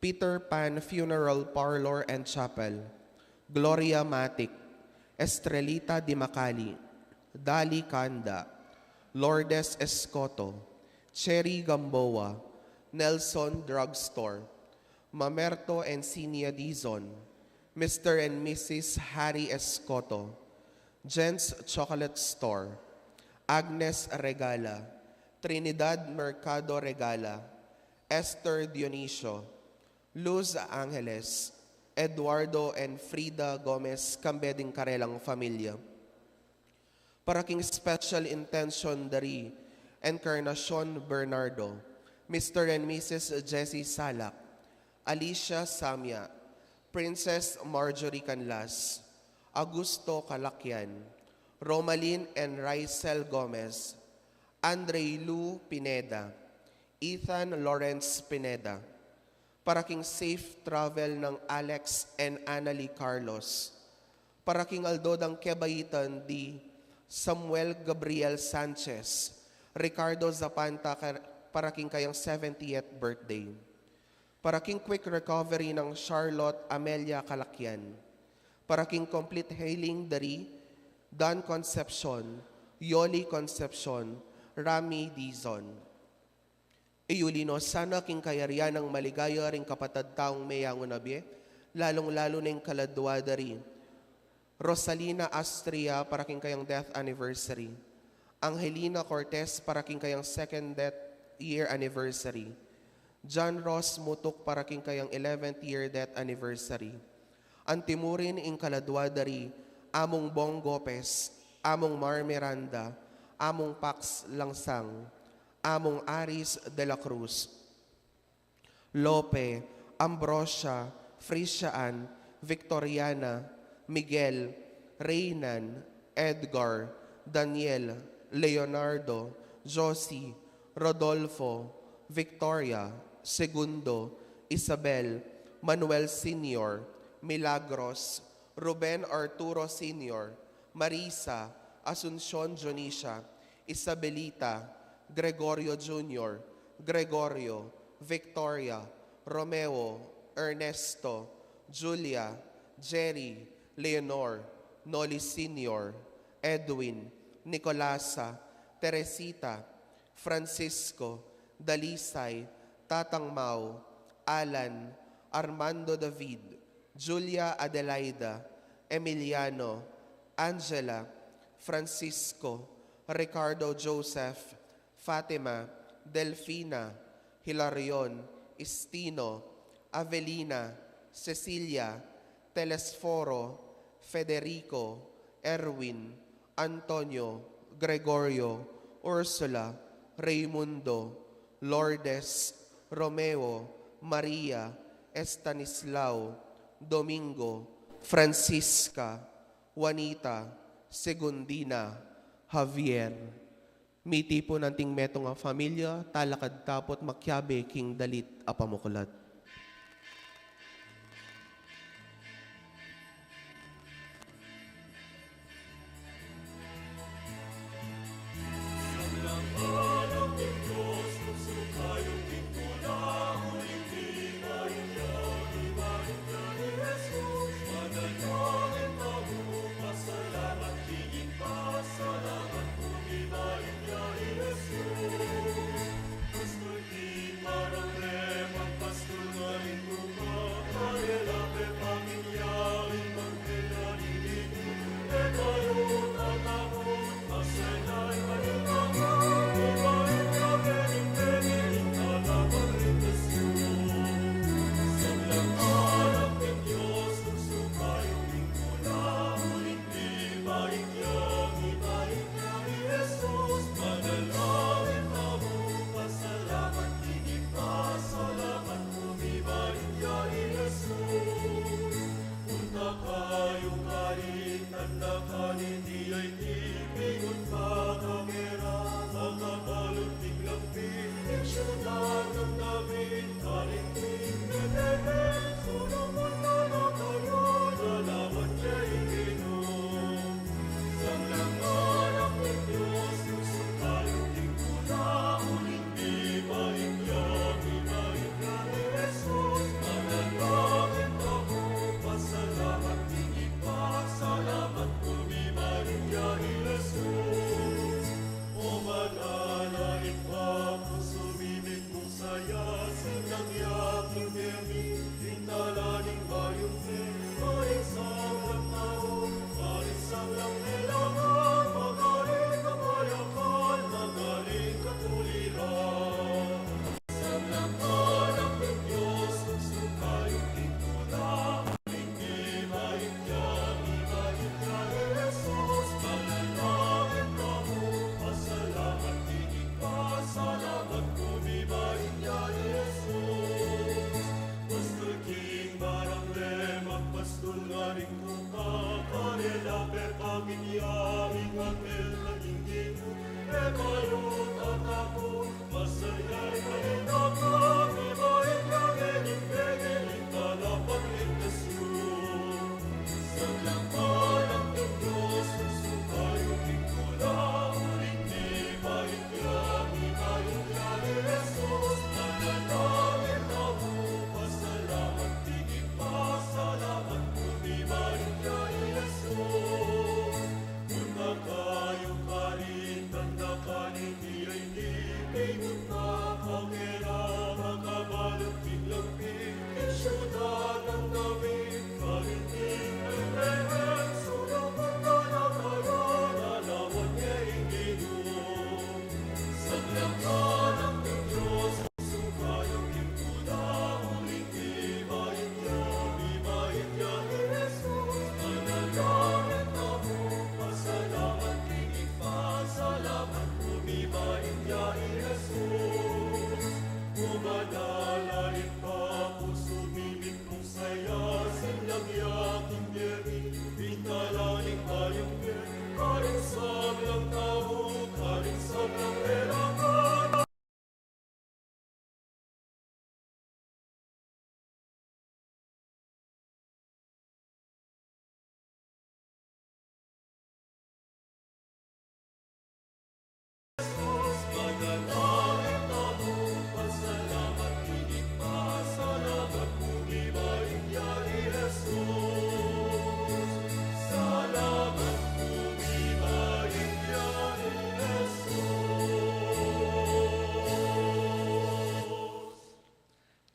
Peter Pan Funeral Parlor and Chapel, Gloria Matic, Estrelita Dimacali, Dali Canda, Lourdes Escoto, Cherry Gamboa, Nelson Drugstore, Mamerto and Sinia Dizon, Mister and Missus Harry Escoto, Jen's Chocolate Store, Agnes Regala, Trinidad Mercado Regala, Esther Dionisio, Luz Angeles, Eduardo and Frida Gomez, kambe ding karelang familia. Para king special intention da ri Encarnacion Bernardo, Mister and Missus Jessie Salak, Alicia Samia, Princess Marjorie Canlas, Augusto Calacyan, Romalyn and Rysel Gomez, Andre Lou Pineda, Ethan Lawrence Pineda, para king safe travel nang Alex and Annalie Carlos, para king aldo dang kebaitan di Samuel Gabriel Sanchez, Ricardo Zapanta, kar-, para king kayang seventieth birthday. Para king quick recovery nang Charlotte Amelia Calacquian. Para king complete healing da ri Don Concepcion, Yoli Concepcion, Rami Dizon. Iyuli no sana king kayarian nang maligaya ring kapatad tang meyangu na bie, lalung-lalu na ing kaladua da ri Rosalina Astria para king kayang death anniversary, Angelina Cortez para king kayang second death year anniversary, John Ross Mutuk para king kayang eleventh year death anniversary. Antimurin ing kaladua da ri Among Bong Gopez, Among Mar Miranda, Among Pax Langsang, Among Aris de la Cruz, Lope, Ambrosia, Frisia Ann, Victoriana, Miguel, Reynan, Edgar, Daniel, Leonardo, Josie, Rodolfo, Victoria, Segundo, Isabel, Manuel Senior, Milagros, Ruben Arturo Senior, Marisa, Asuncion Dionisia, Isabelita, Gregorio Junior, Gregorio, Victoria, Romeo, Ernesto, Julia, Jerry, Leonor, Noli Senior, Edwin, Nicolasa, Teresita, Francisco, Dalisay, Tatang Mau, Alan, Armando David, Julia Adelaida, Emiliano, Angela, Francisco, Ricardo Joseph, Fatima, Delfina, Hilarion, Istino, Avelina, Cecilia, Telesforo, Federico, Erwin, Antonio, Gregorio, Ursula, Raymundo, Lourdes, Romeo, Maria, Estanislao, Domingo, Francisca, Juanita, Segundina, Javier. Mitipun anting metung a familia, talakad tapu't makiabe king dalit a pamuklat.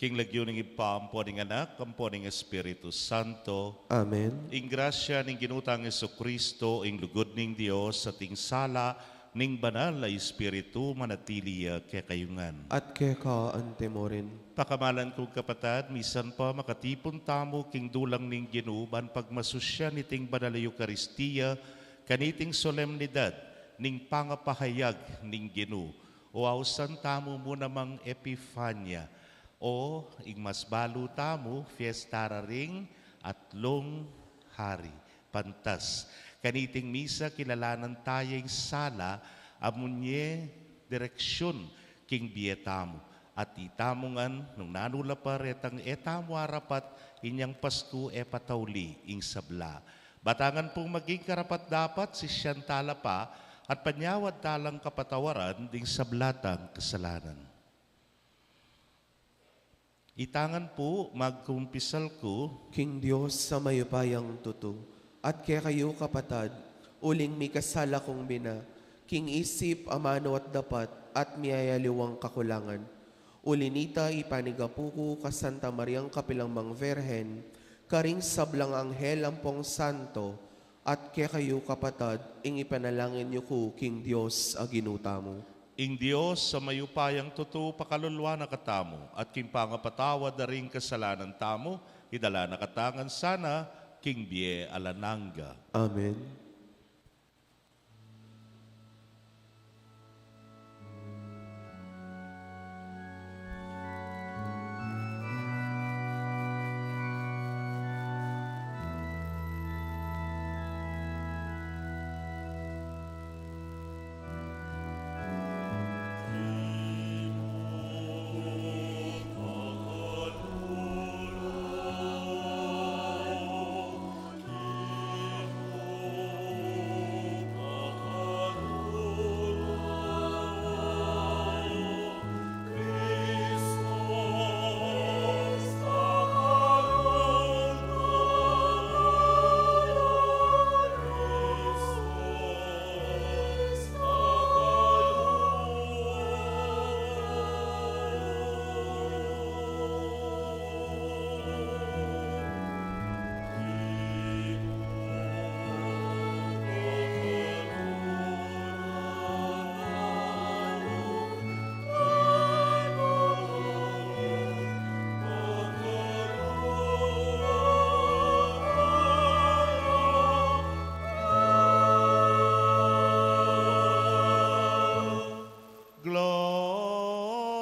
King lagyu ning Ibpa, ampo ning Anak, ampo ning Espiritu Santo. Amen. Ing grasya ning Ginu tang Jesucristo, ing lugud ning Dios, at ing sala ning Banal a Espiritu, manatili ya kekayu ngan. At keka antimurin. Pakamalan kung kapatad, misan pa makatipun tamu king dulang ning Ginu, ban pagmasusyan iting Banal a Eukaristia, kaniting solemnidad ning pangapahayag ning Ginu. O ausan tamu mu namang Epifania, o ing mas balu tamu, fiesta ra ring Atlung Hari. Pantas, kaniting misa, kilalanan taya ing sala a munye direksyun king bie tamu. At itamu ngan, nung nanu la pa retang e tamu arapat, inyang Pasku e patauli ing sabla. Batangan pung maging karapat-dapat, sisian tala pa, at panyawad talang kapatawaran ding sabla tang kasalanan. Itangan pu, magkumpisal ku king Dios a mayupayang tutu, at kekayu kapatad, uling mikasala kung bina, king isip, amanu at dapat, at miyayaliwang kakulangan. Uli nita, ipanigapu ku ka Santa Mariang kapilan man Virgen, karing sablang anghel ampong santo, at kekayu kapatad, ing ipanalangin yu ku king Dios a Ginu tamu. Ing Dios a mayupayang tutu pakaluluan na katamu, at king pangapatawad da ring kasalanan tamu, idala na katamu ngan sana king bie alang angga. Amen.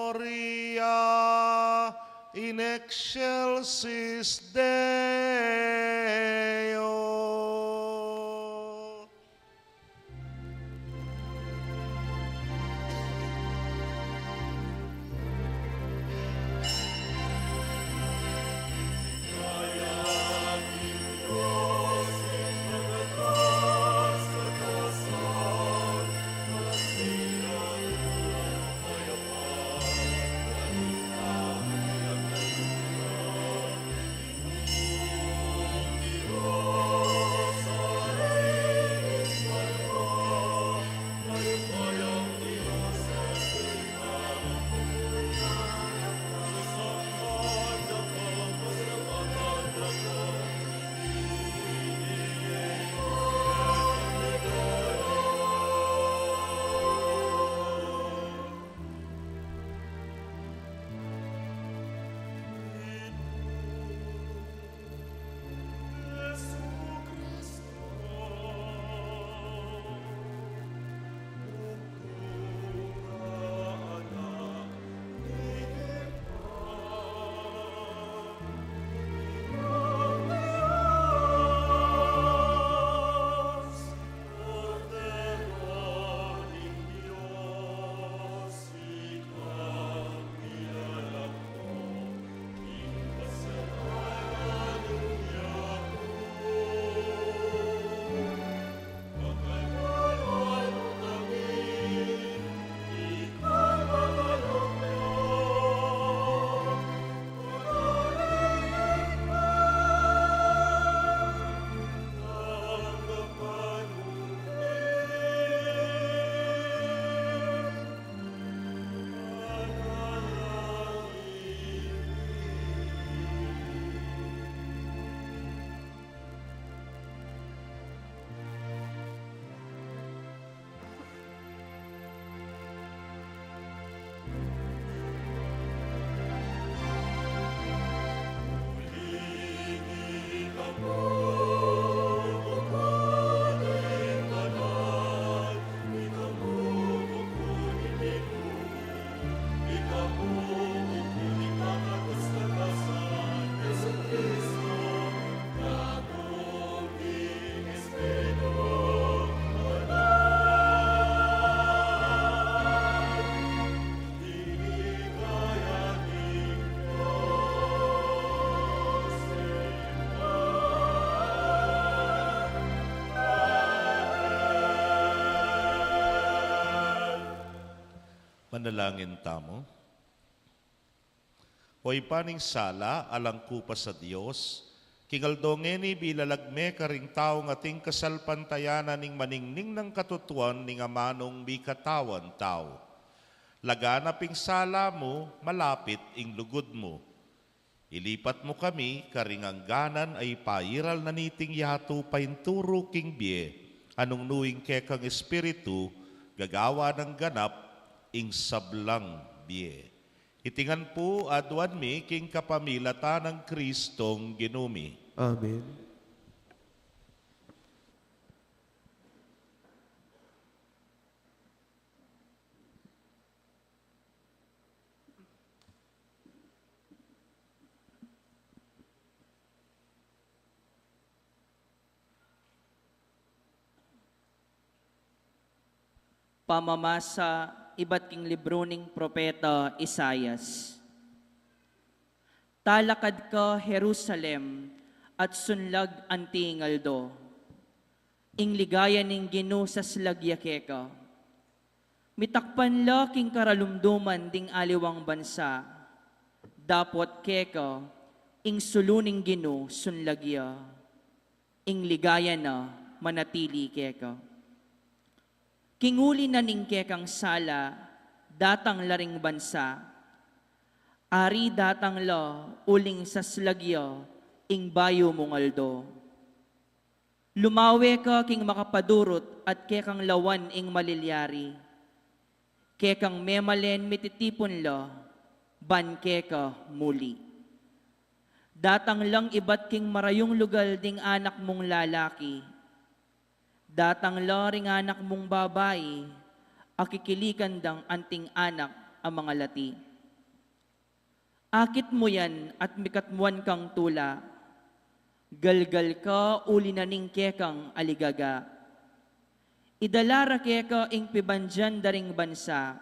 Gloria in excelsis Deo. Manalangin tamu. O Ibpa ning sala, alang kupas a Dios, king aldo ngeni bilalag me karing taung ating kasalpantayanan ning maningning nang katutuan ning amanung mikatawan tau. Laganap ing sala mu, malapit ing lugud mu. Ilipat mu kami karing angganan a ipairal na niting yatu painturu king bie, a nung nu ing kekang Espiritu, gagawa nang ganap ing sablang bie. Iti ngan pu aduan mi king kapamilatan nang Kristong Ginu mi. Amen. Pamamasa ibat king libru ning propeta Isaias. Talakad ka Jerusalem at sunlag anti ing aldo. Ing ligaya ning Ginu saslag ya keka. Mitakpan la king karalumduman ding aliwang bansa. Dapot keka, ing sulu ning Ginu sunlag ya. Ing ligaya na manatili keka. King uli na ning kekang sala, datang la ring bansa. Ari datang la uling saslag ya ing bayu mung aldo. Lumawe ka king makapadurut at kekang lawan ing malilyari. Kekang memalen mititipun la, ban keka muli. Datang lang ibat king marayung lugal ding anak mung lalaki. Datang la ring anak mung babai, a kikilikan dang anting anak a mangalati. Akit mu yan at mikatmuan kang tula. Galgal ka uli na ning kekang aligaga. Idala ra keka ing pibandian da ring bansa.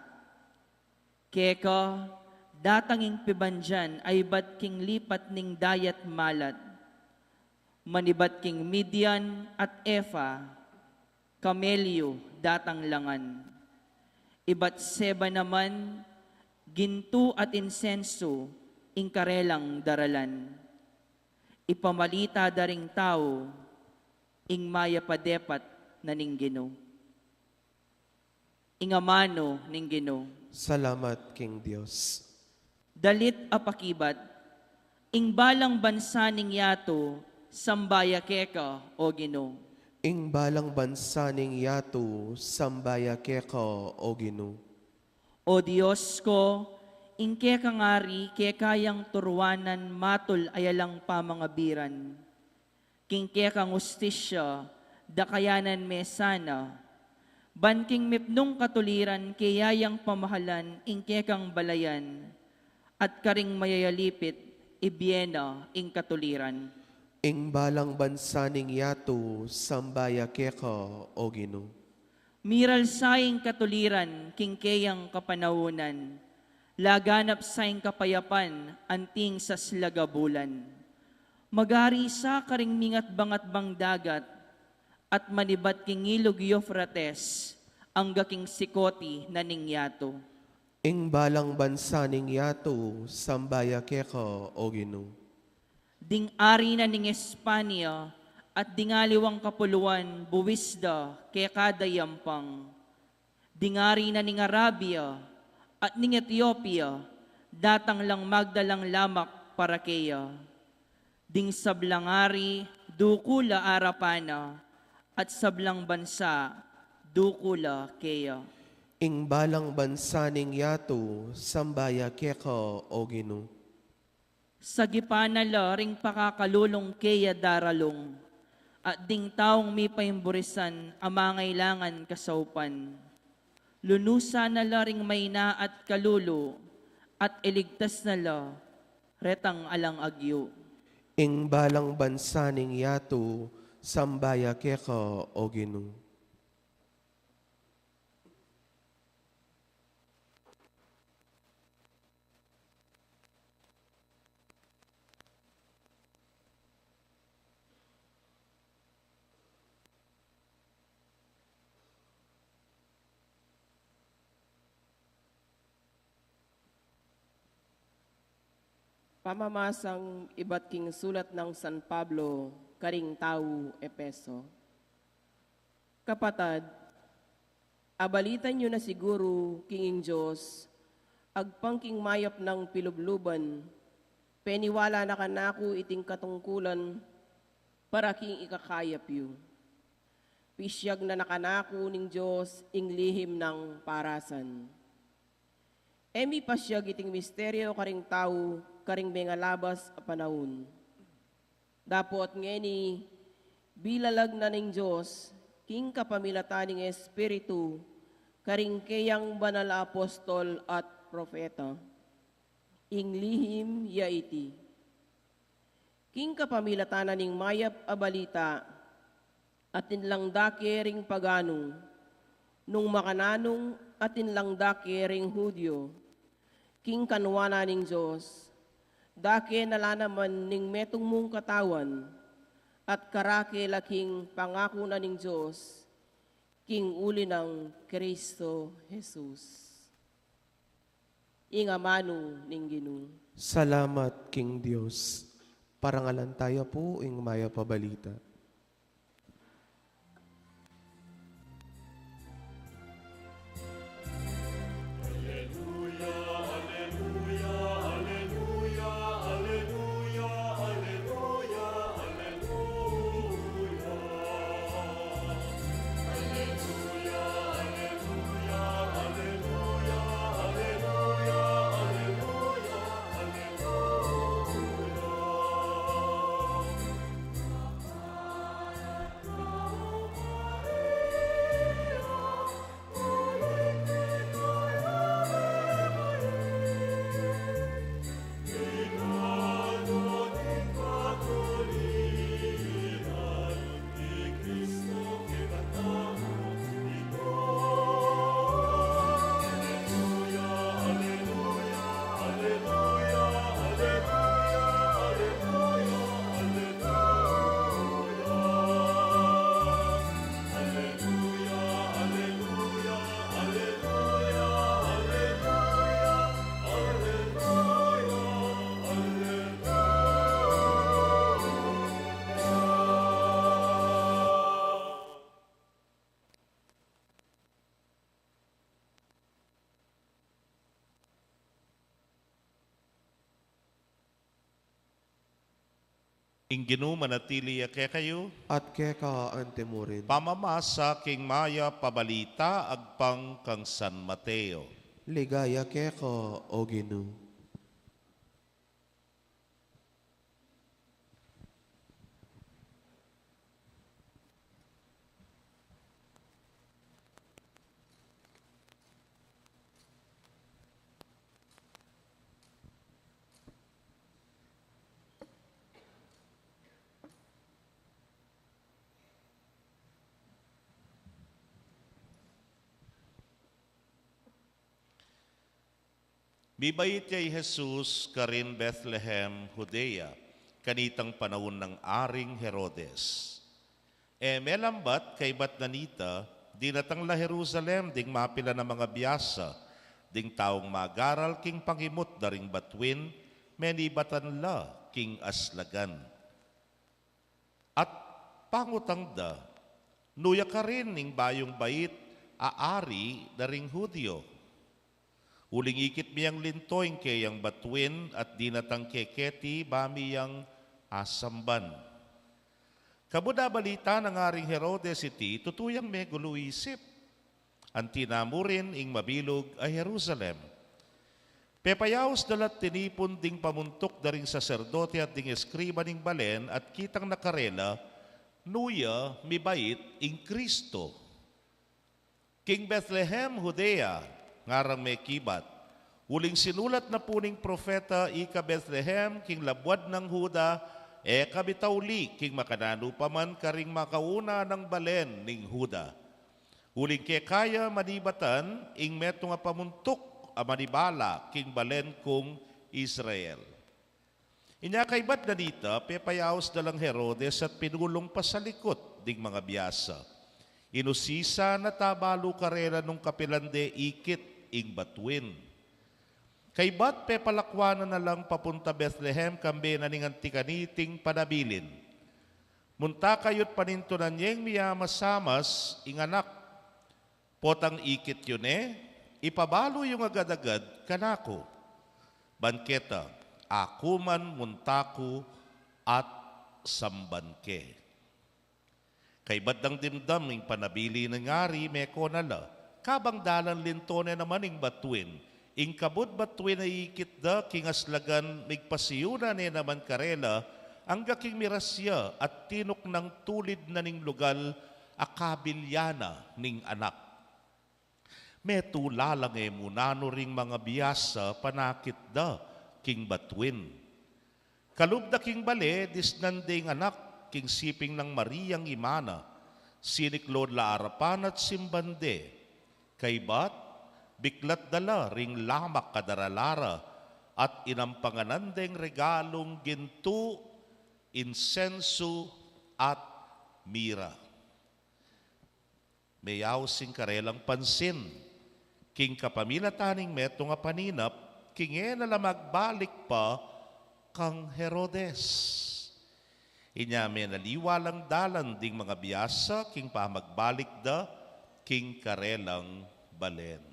Keka, datang ing pibandian a ibat king lipat ning dayat malat. Manibat king Midian at Efa, kamelyu datang la ngan. Ibat Seba naman, gintu at insensu ing karelang daralan. Ipamalita da ring tau ing mayap a depat na ning Ginu. Ing amanu ning Ginu. Salamat king Dios. Dalit a pakibat. Ing balang bansa ning yatu, samba ya keka, o Ginu. Ing balang bansa ning yatu, samba ya keka, o Ginu. O Dios ku, ing kekang ari keka yang turuanan matul a yalang pamangabiran. King kekang ustisya, dakayanan me sana. Ban king mipnung katuliran keya yang pamahalan ing kekang balayan, at karing mayayalipit, ibie na ing katuliran. Ing balang bansa ning yatu, samba ya keka, o Ginu. Miral sa ing katuliran king keyang kapanaunan, laganap sa ing kapayapan anting saslag a bulan. Magari sa karing mingatbang-atbang dagat, at manibat king ilug Eufrates, angga king sikoti na ning yatu. Ing balang bansa ning yatu, samba ya keka, o Ginu. Ding ari na ning Espanya at ding aliwang kapuluan buwis da keka da yampang. Ding ari na ning Arabia at ning Etiopia datang lang magdalang lamak para keya. Ding sablang ari duku la arapan na, at sablang bansa duku la keya. Ing balang bansa ning yatu, samba ya keka, o Ginu. Sagipan na la ring pakakalulung keya daralung, at ding taung mipaimburisan a mangailangan kasaupan. Lunusan na la ring maina at kalulu, at iligtas na la retang alang agyu. Ing balang bansa ning yatu, samba ya keka, o Ginu. Pamamasang ibat king sulat nang San Pablo karing tau Efeso. Kapatad, abalitan yu na siguru king ing Dios, agpang king mayap nang pilubluban, peniwala na kanaku iting katungkulan para king ikakayap yu. Pisyag na na kanaku ning Dios ing lihim nang parasan. E mi pasyag iting misteryo karing tau karing mengalabas a panaun. Dapot ngeni, bilalag na ning Dios king kapamilatan ning Espiritu karing keyang banal a apostol at propeta. Ing lihim ya iti. King kapamilatan na ning mayap a balita, atin lang dake ring paganu, nung makananung atin lang dake ring Judio, king kanwanan ning Dios, dake na la naman ning metung mung katawan, at karake la king pangaku na ning Dios, king uli nang Kristo Jesus. Ing amanu ning Ginu. Salamat king Dios. Parangalan taya pu ing mayap a balita. Ing Ginu manatili ya kekayu. At keka antimurin. Pamamasa king mayap a balita agpang kang San Mateo. Ligaya keka, O Ginu. Mibait ya i Jesus karin Bethlehem, Judea, kanitang panaun nang Aring Herodes. E melambat kaybat na nita, dinatang la Jerusalem ding mapilan a mangabiasa, ding taung magaral king pangimut da ring batuin, menibatan la king aslagan. At pangutang da, "Nu ya karin ing bayung bait a ari da ring Judio? Uling ikit mi yang linto ing keyang batuin at dinatang ke keti ba mi yang asamban." Kabud abalita nang Aring Herodes iti, tutu yang megulu isip. Anti na murin ing mabilug a Jerusalem. Pepayaus da la't tinipun ding pamuntuk da ring saserdote at ding eskriba ning balen at kitang na karela, nu ya mibait ing Kristo. "King Bethlehem, Judea," ngarang mekibat, "uling sinulat na pu ning propeta ika Bethlehem king labuad nang Juda, e ka mitauli king makananu pa man karing makauna nang balen ning Juda. Uling keka ya manibatan ing metung a pamuntuk a manibala king balen kung Israel." Inya kaybat na nita, pepayaus da lang Herodes at pinulung pasalikut ding mangabiasa. Inusisan at abalu karela nung kapilan de ikit ing batuin. Kaybat pepalakuan na lang papunta Bethlehem kambe na ning anti kaniting panabilin. Munta kayu't panintunan yeng miyamasamas ing anak. Potang ikit yu ne, ipabalu yung agad-agad kanaku. Ban keta, aku man munta ku at samban ke. Kaybat dang dimdam ing panabilin ning ari, meko na la. Kabang dalan linto ne naman ing batuin. Ing kabud batuin a ikit da king aslagan, migpasiuna ne naman karela, angga king miras ya at tinuknang tulid na ning lugal a kabilya na ning anak. Metula la nge mu nanu ring mangabiasa panakit da king batuin. Kalub da king bale, disnan de ing anak king siping nang Mariang ima na. Siniklaud la arapan at simban de. Kaybat, biklat da la ring lamak a daralara at inampanganan deng regalung gintu, insensu, at mira. Meyaus ing karelang pansin king kapamilatan ning metung a paninap, king e na la magbalik pa kang Herodes. Inya menaliwa lang dalan ding mangabiasa king pamagbalik da king karelang balen.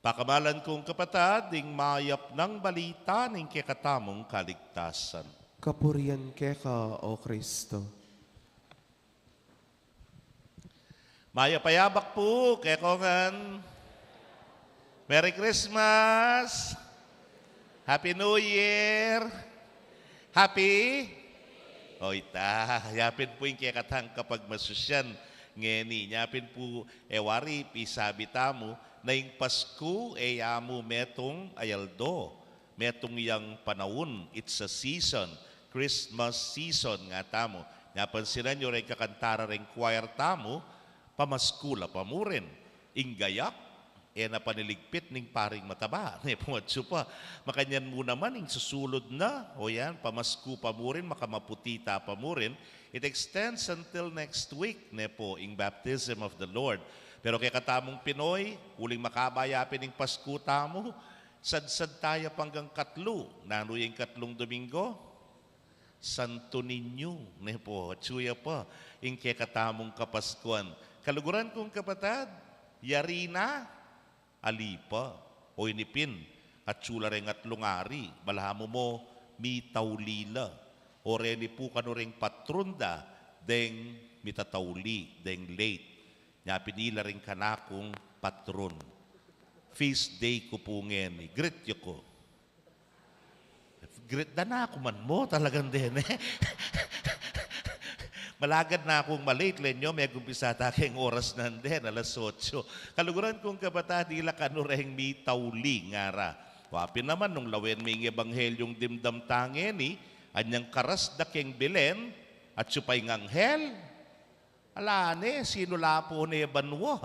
Pakamalan kung kapatad, ding mayap nang balita ning kekatamung kaligtasan. Kapurian keka, O Kristo. Mayap a yabak pu kekongan. Merry Christmas! Happy New Year! Happy? O ita, yapin pu ing kekatang kapagmasusyan ngeni. Yapin pu, e wari, pisabi tamu na ing Pasku e ya mu metung a aldo, metung yang panaun, it's a season, Christmas season nga tamu. Napansinan yu reng kakanta reng choir tamu, pamaskul a pa mu rin. Ing gayak, e na paniligpit ning paring mataba, ne pu, atsu pa. Makanyan mu naman ing susulud na, o yan, pamasku pa mu rin, makamaputi ta pa mu rin. It extends until next week, ne pu, ing baptism of the Lord. Pero kekatamung Pinoy, uling makaba ya pin ing Pasku tamu, sadsad taya panggang katlu. Nanu ya ing katlung Domingo? Santo Niño, ne pu, atsu ya pa ing kekatamung Kapaskuan. Kaluguran kung kapatad, yari na, ali pa, o ini pin, atsu la reng atlung ari, balamu mo, mitauli la. O reni pu kanu reng patron da, deng mitatauli, deng late. Nya pin ila reng kanakung patron. Feast day ku pu ngeni, greet yu ku. Greet da na ku man mo, talagang dene. Malagad na kung ma-late, lenyo, megumpisa ta keng oras nande, alas otso. Kaluguran kung kapatad, ila kanu reng mitauli ngara. Wa pin naman nung lawen me ing ebanghelyo ning dimdam ta ngeni, anyang karas da keng Belen, atsu pa ing anghel. Ala ne, sinula pu ne banua.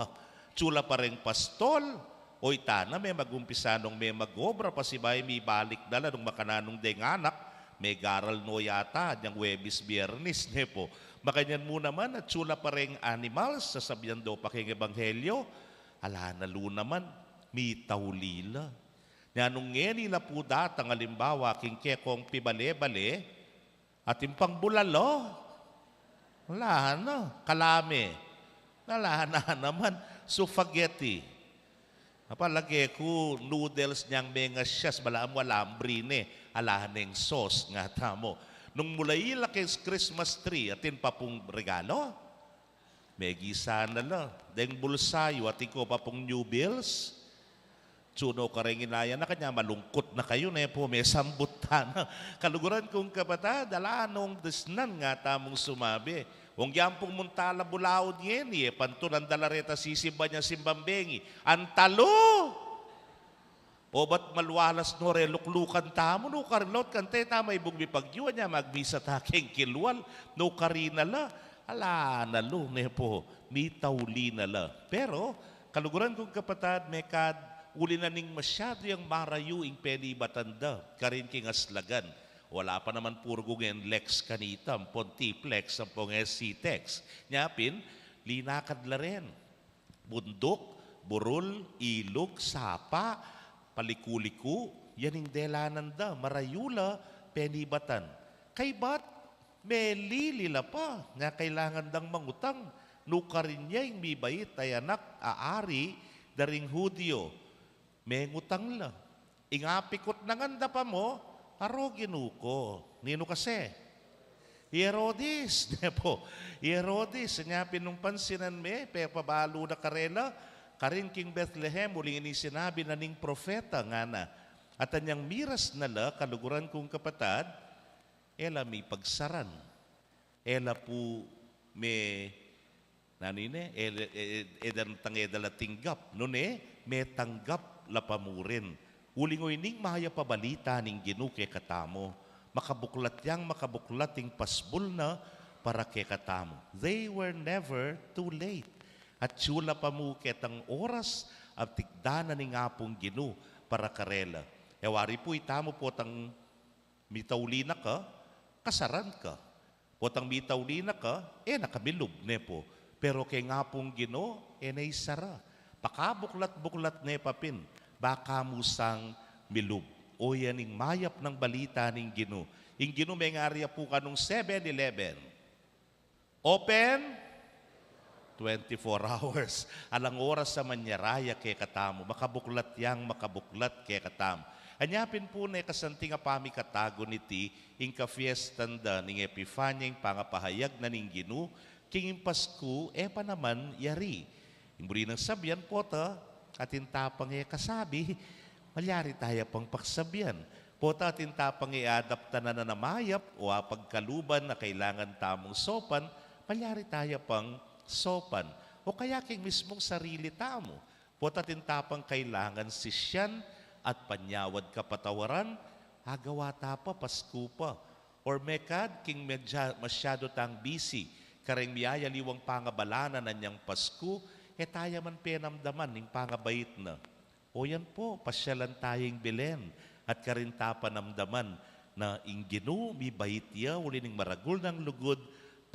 Atsu la pa reng pastol. O ita na, me magumpisa nong me mag-obra, pasibayu mibalik na la nung makananu deng anak, megaral no yata, anyang Huwebes, Biyernes, ne pu. Makanyan mu naman, atsu la pa reng animals, sasabian do pa keng ebanghelyo, ala na lu naman, mitauli la. Nya nung ngeni la pu datang, alimbawa, king kekong pibale-bale, atin pang bulalo. Ala na, kalame. Ala na naman, spaghetti. Apalage ku, noodles nyang mengasyas, balamu alambre ne, ala neng sauce, nga tamu. Nung mula ila keng Christmas tree, atin pa pung regalo. Megisa na la. Deng bulsa yu, atin ko pa pung new bills. Atsu no kareng inayan na kanya, malungkut na kayu, ne pu, mesambut ta na. Kaluguran kung kapatad, ala nong disnan, nga tamung sumabi. Ong yan pung munta la bulaud ngeni, e pantunan da la reta sisimba nya simbang bengi. Antalu! O bat malualas no re luklukan tamu, no karin laut kante ta maibug mi pagyu, anya magmisa ta keng kilwal, no karin na la, ala na lu, ne pu, mitauli na la. Pero, kaluguran kung kapatad, mekad, uli na ning masyadu yang marayu ing penibatan da, karin king aslagan. Ala pa naman purgu ngen Lex kanita, ampong T-Plex, ampong S C Tex. Nya pin, linakad la ren. Bunduk, burul, ilug, sapa, paliku-liku, yan ing delanan da, marayu la penibatan. Kaybat, melili la pa, nya kailangan dang mangutang, nukarin ya ing mibait a anak a ari da ring Judio. Mengutang la. Ing apikut na ngan da pa mu, "Aro, Ginu ku." Ninu kasi? I Herodes, ne pu. I Herodes, nya pin nung pansinan me, pepabalu na karela, "Karin king Bethlehem, uling ini ing sinabi na ning propeta," ngana. At anyang miras na la, kaluguran kung kapatad, e la mipagsaran. E la pu me, nanu ne, e, e, e, e da tang e da la tinggap, nune, metanggap la pa mu rin. Uling oyni ing mayap a balita ning Ginu kekatamu, makabuklat yang makabuklat ing pasbul na para kekatamu. They were never too late. Atyu la pa mu ketang oras a tikdan na ning Apung Ginu para karela. E wari pu itamu potang mitauli na ka, kasaran ka. Potang mitauli na ka, e na ka milub, ne pu. Pero keng Apung Ginu, e na isara. Pakabuklat-buklat ne pa pin, ba ka mu sang milub. O yan ing mayap nang balita ning Ginu. Ing Ginu mengari ya pu kanung Seven Eleven. Open twenty-four hours. Alang oras a manyara ya kekatamu, makabuklat yang makabuklat kekatamu. Anya pin pu ne kasanting a pamikatagun niti, ing kafiestan da ning Epifania, ing pangapahayag na ning Ginu, king ing Pasku e pa naman yari. Ing buri nang sabian, pota atin ta pang e kasabi, malyari taya pang paksabian. Pota atin ta pang e adaptan a mayap o apagkaluban a kailangan tamung sopan, malyari taya pang sopan. O kaya king mismung sarili tamu, pota atin ta pang kailangan sisian at panyawad kapatawaran, agawa ta pa, Pasku pa. Or mekad king medya-, masyadu tang busy kareng miyayaliwang pangabalanan anyang Pasku, e taya man penamdaman ing pangabait na. O yan pu, pasyalan taya ing Belen at karin ta panamdaman na ing Ginu mibait ya uli ning maragul nang lugud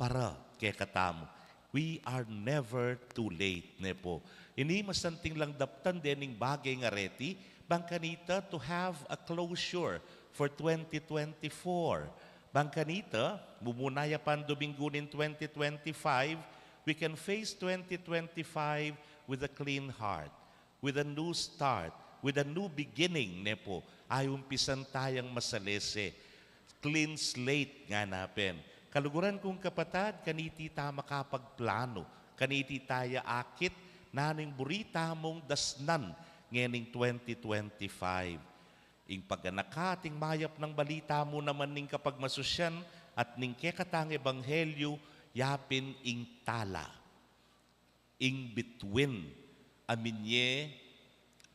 para kekatamu. We are never too late, ne pu. Ini masanting lang daptan dening bage ngan reti, bang kanita to have a closure for twenty twenty-four. Bang kanita, mumuna ya pang Duminggu ning twenty twenty-five, we can face twenty twenty-five with a clean heart, with a new start, with a new beginning, ne pu. Ay umpisan tayang masalese. Clean slate ngana pin. Kaluguran kung kapatad, kaniti ta makapagplanu, kaniti taya akit nanu ing buri tamung dasnan ngening twenty twenty-five. Ing paganaka at ing mayap nang balita mu naman ning kapagmasusyan at ning kekatang ebanghelyu, yapin ing tala, ing bituin, a minye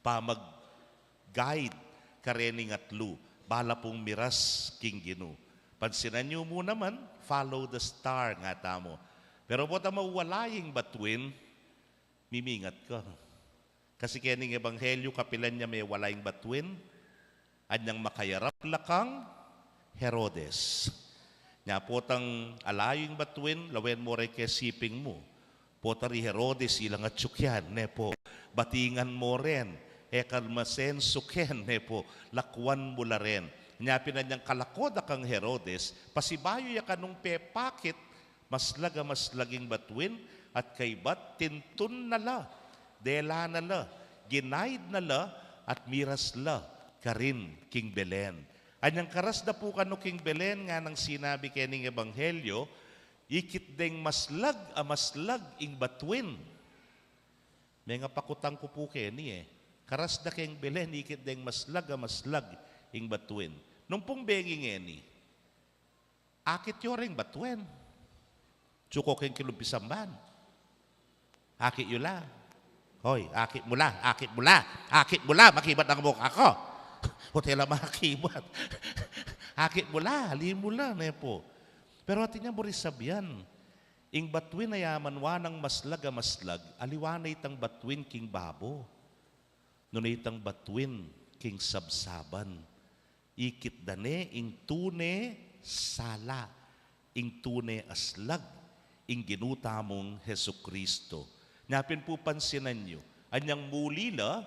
pamag-guide karening atlu, bala pung miras king Ginu. Pansinan yu mu naman, follow the star ngatamu. Pero pota mawala ing bituin, mimingat ka. Kasi kening ebanghelyu, kapilan ya mewala ing bituin, anyang makayarap la kang Herodes. Nya potang alayu ing bituin, lawen mo reng kesiping mu. Pota ri Herodes, ilang atiu yan, ne pu. Batingan mo ren, e ka masensu ken, ne pu. Lakuan mu la ren. Nya pin anyang kalako da kang Herodes, pasibayu ya kanung pepakit, maslag a maslag ing bituin, at kaybat tintun na la, dela na la, ginaid na la, at miras la karin king Belen. Anyang karas da pu kanu king Belen, nganang sinabi kening ebanghelyu, ikit deng maslag a maslag ing bituin. Mengapakutang ku pu keni e. Karas da keng Belen, ikit deng maslag a maslag ing bituin. Nung pung bengi ngeni, akit yu reng bituin. Atyu ko keng kilumpisan ban. Akit yu la. Hoy, akit mu la, akit mu la, akit mu la, makibat na mu kaku. Pota e la makibat. Akit mu la, ali mu la, ne pu. Pero atin yang buri sabian, ing bituin a yaman wa nang maslag a maslag, aliwa na itang bituin king babo. Nune itang bituin king sabsaban. Ikit da ne ing tune sala, ing tune aslag, ing Ginu tamung Jesucristo. Nya pin pu pansinan yu, anyang muli la,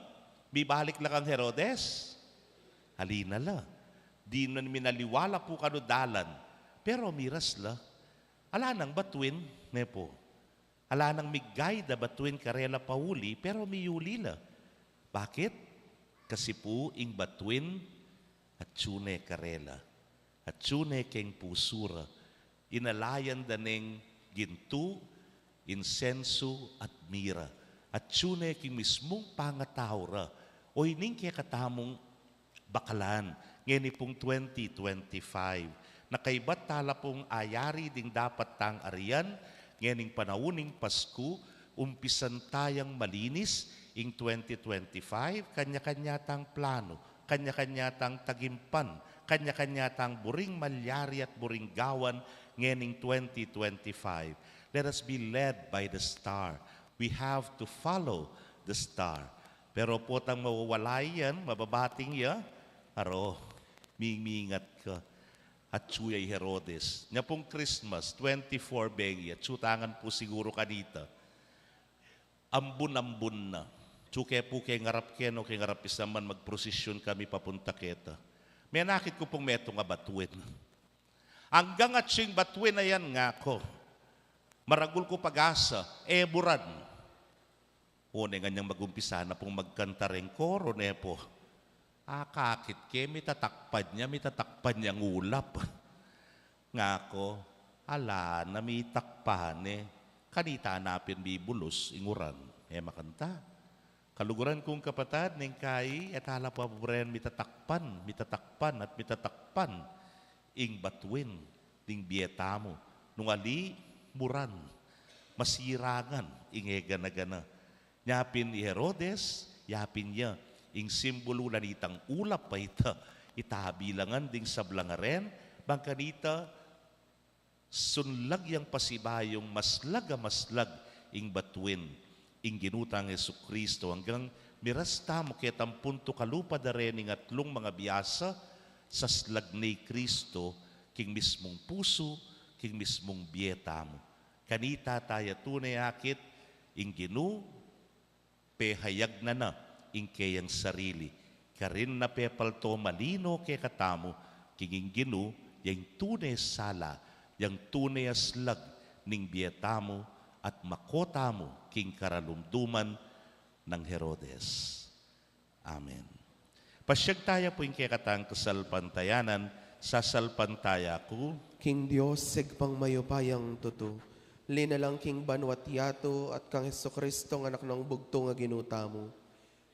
mibalik la kang Herodes? Ali na la. Dinan minaliwa la pu kanu dalan. Pero miras la. Ala nang batuin, ne pu. Ala nang mi-guide a batuin karela pauli, pero miyuli la. Bakit? Kasi pu ing batuin, atyu ne karela. Atyu ne keng pusu ra. Inalayan da neng gintu, insensu, at mira. Atyu ne king mismung pangatau ra. O ining kekatamung bakalan, ngeni pung twenty twenty-five. Nakaibat tala pung ayari ding dapat tang arian, ngening panaun ning Pasku, umpisan tayang malinis ing twenty twenty-five, kanya-kanya tang plano, kanya-kanya tang tagimpan, kanya-kanya tang buring malyari at buring gawan ngening twenty twenty-five. Let us be led by the star. We have to follow the star. Pero potang mawawala yan, mababating ya, aro, mimingat ka. Atyu ya i Herodes. Nya pung Christmas, twenty-four bengi, atyu tangan pu siguru kanita. Ambun-ambun na. Atyu ke pu keng arap ke, no, keng arap isnaman magprosesyon kami papunta keta. Menakit ku pung metung a batuin. Anggang atyu ing batuin a yan, ngaku. Maragul ku pag-asa, e buran. O, ne nganyang magumpisa na pung magkanta reng koro, ne pu. Akakit ke, mitatakpan ya, mitatakpan yang ulap. Ngaku, ala na, mitakpan ne. Kanita na pin bibulus ing uran. E makanta. Kaluguran kung kapatad, neng kai, e tala paburen mitatakpan, mitatakpan, at mitatakpan ing batuin ning bie tamu. Nung ali, muran, masirangan ing e gana-gana. Nya pin i Herodes, yapin ya ing simbulu na nitang ulap a ita, itabilangan ding sablang aren, bang kanita sunlag yang pasibayung maslag a maslag ing batuin ing Ginu tang Jesucristo, anggang miras tamu ketang puntu kalupa da ren ing atlung mangabiasa, saslag ne i Cristo king mismung pusu, king mismung bie tamu. Kanita taya tune akit ing Ginu, pehayag na na ing keyang sarili. Karin na pepalto malino kekatamu, king ing Ginu, ya ing tune sala, yang tune a slag ning bie tamu, at mako tamu king karalumduman nang Herodes. Amen. Pasyag taya pu ing kekatang kasalpantayanan, sasalpantaya ku king Dios, Ibpang mayupayang tutu, linalang king banua't yatu, at kang Jesucristo, anak nang bugtung a Ginu tamu.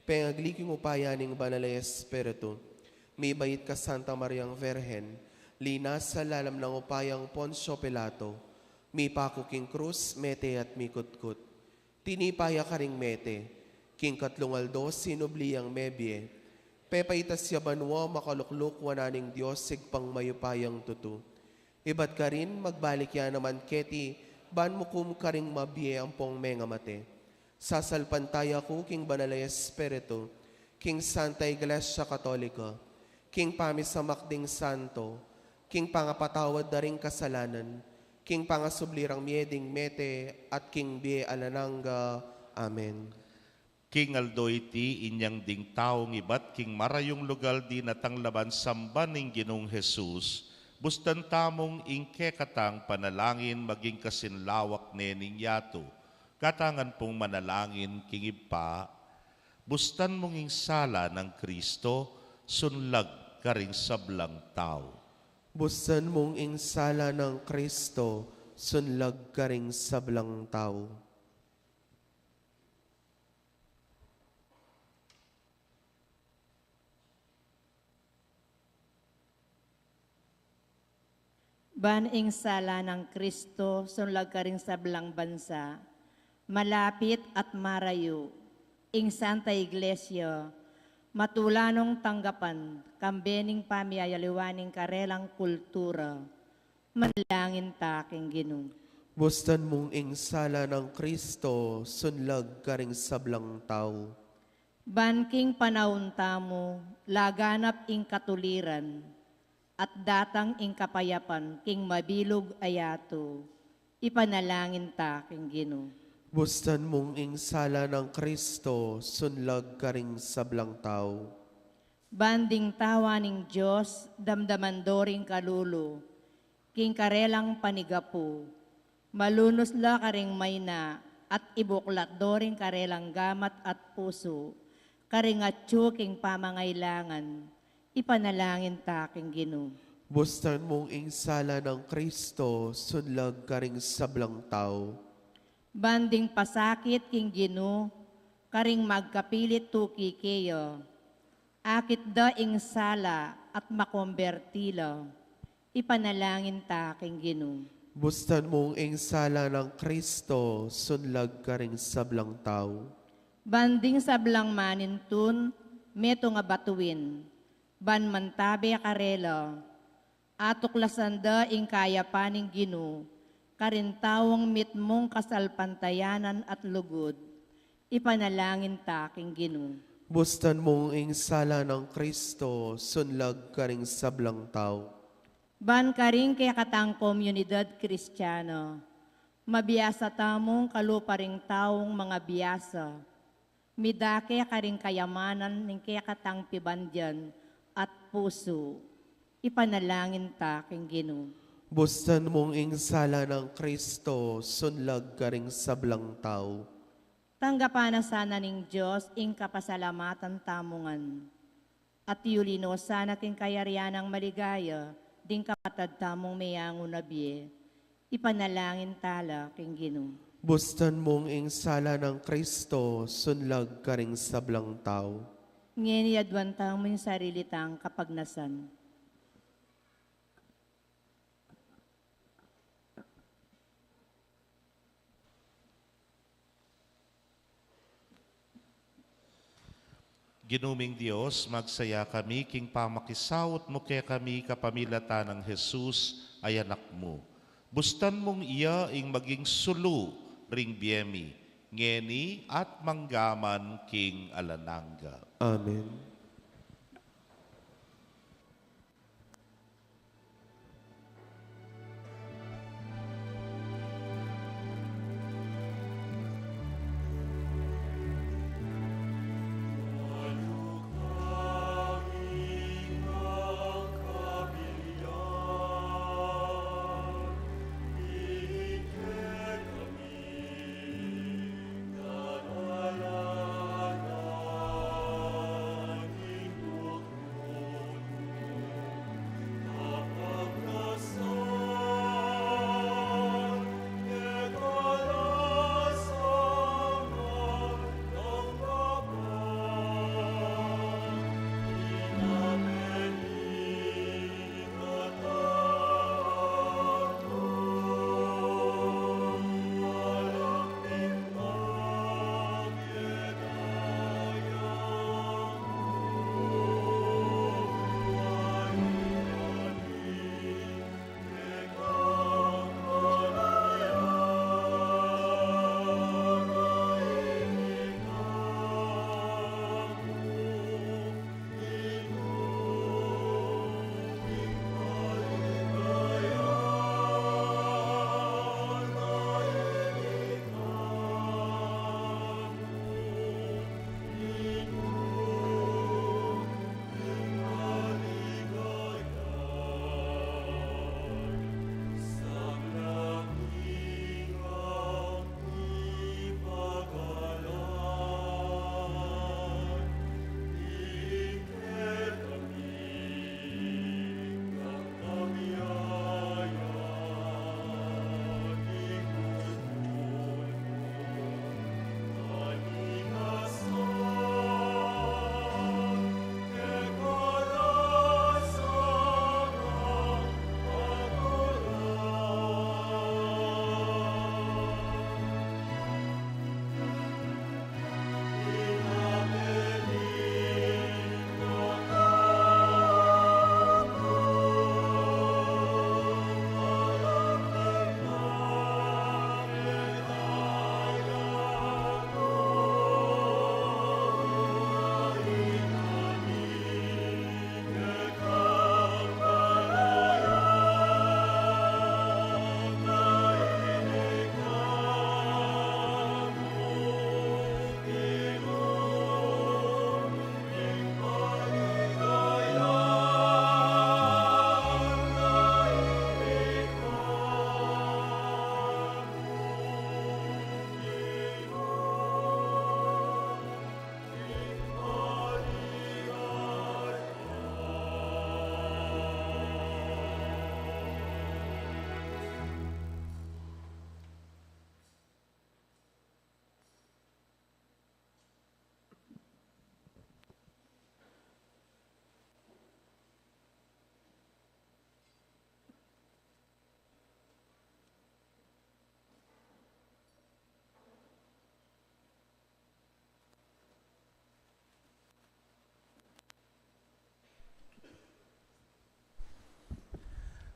Pengagli king upaya ning Banal a Espiritu, mibait ka Santa Mariang Virgen, linasa lalam nang upayang Poncio Pilato, mipaku king krus, mete at mikutkut. Tinipa ya karing mete, king katlung aldo sinubli yang mebie. Pepaitas ya banua, makalukluk wanan ning Dios Ibpang mayupayang tutu. Ibat karin, magbalik ya naman keti, ban mukum karing mabie ampong mengamate. Sasalpantaya ku king Banal a Espiritu, king Santa Iglesia Katolika, king pamisamak ding santo, king pangapatawad da ring kasalanan, king pangasubli rang mie ding mete, at king bie alang angga. Amen. King aldo iti, inyang ding taung ibat king marayung lugal dinatang laban samban ning Ginung Jesus, bustan tamung ing kekatang panalangin maging kasinlawak ne ning yatu. Katangan pung manalangin king Ibpa, bustan mung ing sala nang Kristo, sunlag karing sablang tau. Bustan mung ing sala nang Kristo, sunlag karing sablang tau. Ban ing sala nang Kristo, sunlag karing sablang bansa, malapit at marayu, ing Santa Iglesia, matulanung tanggapan, kambe ning pamiayaliwa ning karelang kultura, manalangin ta king Ginu. Bustan mung ing sala nang Kristo, sunlag karing sablang tau. Ban king panaun tamu, laganap ing katuliran, at datang ing kapayapan king mabilug a yatu, ipanalangin ta king Ginu. Bustan mung ing sala nang Kristo, sunlag karing sablang tau. Ban ding tawa ning Dios, damdaman do ring kalulu, king karelang panigapu. Malunus la karing maina, at ibuklat do ring karelang gamat at pusu, karing atyu king pamangailangan. Ipanalangin ta king Ginu. Bustan mung ing sala nang Kristo, sunlag karing sablang tau. Ban ding pasakit king Ginu, karing magkapilit tuki keya. Akit da ing sala at makomberti la. Ipanalangin ta king Ginu. Bustan mung ing sala nang Kristo, sunlag karing sablang tau. Ban ding sablang manintun, metung a batuin. Ban mantabe karela. Atuklasan da ing kayapan ning Ginu, karing taung mitmung kasalpantayanan at lugud. Ipanalangin ta king Ginu. Bustan mung ing sala nang Kristo, sunlag karing sablang tau. Ban karing kekatang komunidad Kristiana, mabiasa tamung kalupa ring taung mangabiasa. Midake karing kayamanan ning kekatang pibandian at pusu. Ipanalangin ta king Ginu. Bustan mung ing sala nang Kristo, sunlag karing sablang tau. Tanggapan na sana ning Dios ing kapasalamatan tamu ngan. At yuli no sana king kayarian nang maligaya, ding kapatad tamung meyangu na bie. Ipanalangin ta la king Ginu. Bustan mung ing sala nang Kristo, sunlag karing sablang tau. Ngeni aduan tamu ing sarili tang kapagnasan. Ginu ming Dios, magsaya kami king pamakisaut mu kekami kapamilatan nang Jesus a Anak mu. Bustan mung iya ing maging sulu ring bie mi, ngeni at manggaman king alang angga. Amen.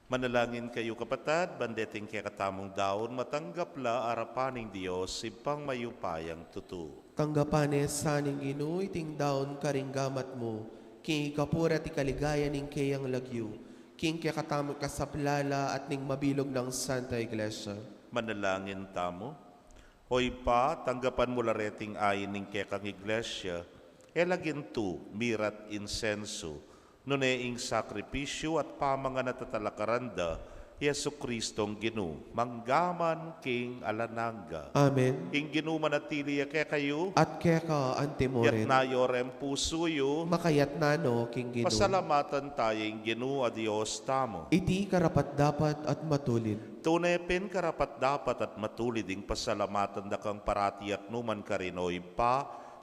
Manalangin kayu, kapatad, ban deting kekatamung daun matanggap la arapan ning Dios, Ibpang mayupayang tutu. Tanggapan ne sa ning Ginu iting daun karing gamat mu, king ikapuri at ikaligaya ning keyang lagyu, king kekatamung kasaplalan at ning mabilug nang Santa Iglesia. Manalangin tamu. O Ibpa, tanggapan mu la reting ain ning kekang Iglesia, e la gintu, mira't insensu, nune ing sakripisyu at pamangan a tatalakaran da, Jesucristong Ginu, manggaman king alang angga. Amen. Ing Ginu manatili ya kekayu. At keka antimurin. Itas yu reng pusu yu. Makaitas no king Ginu. Pasalamatan taya ing Ginu a Dios tamu. Iti karapat-dapat at matulid. Tune pin karapat-dapat at matulid ing pasalamatan da kang parati at nukarin man, O Ibpa,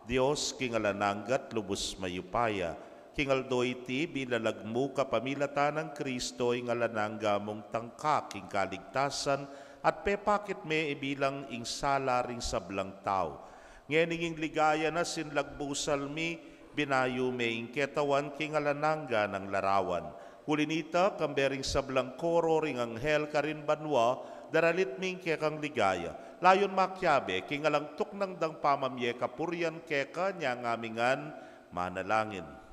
Dios king alang angga at lubus mayupaya. King aldo iti, bilalag mu kapamilatan nang Kristo ing alang angga mung tangka king kaligtasan, at pepakit me ibilang ing sala ring sablang tau. Ngening ing ligaya na sinlagbu salmi, binayu me ing ketawan king alang angga nang larawan. Uli nita, kambe ring sablang koro ring anghel karin banua, daralit mi ing kekang ligaya. Layun makiabe king alang tuknang dang pamamie kapurian keka, nya ngamingan manalangin.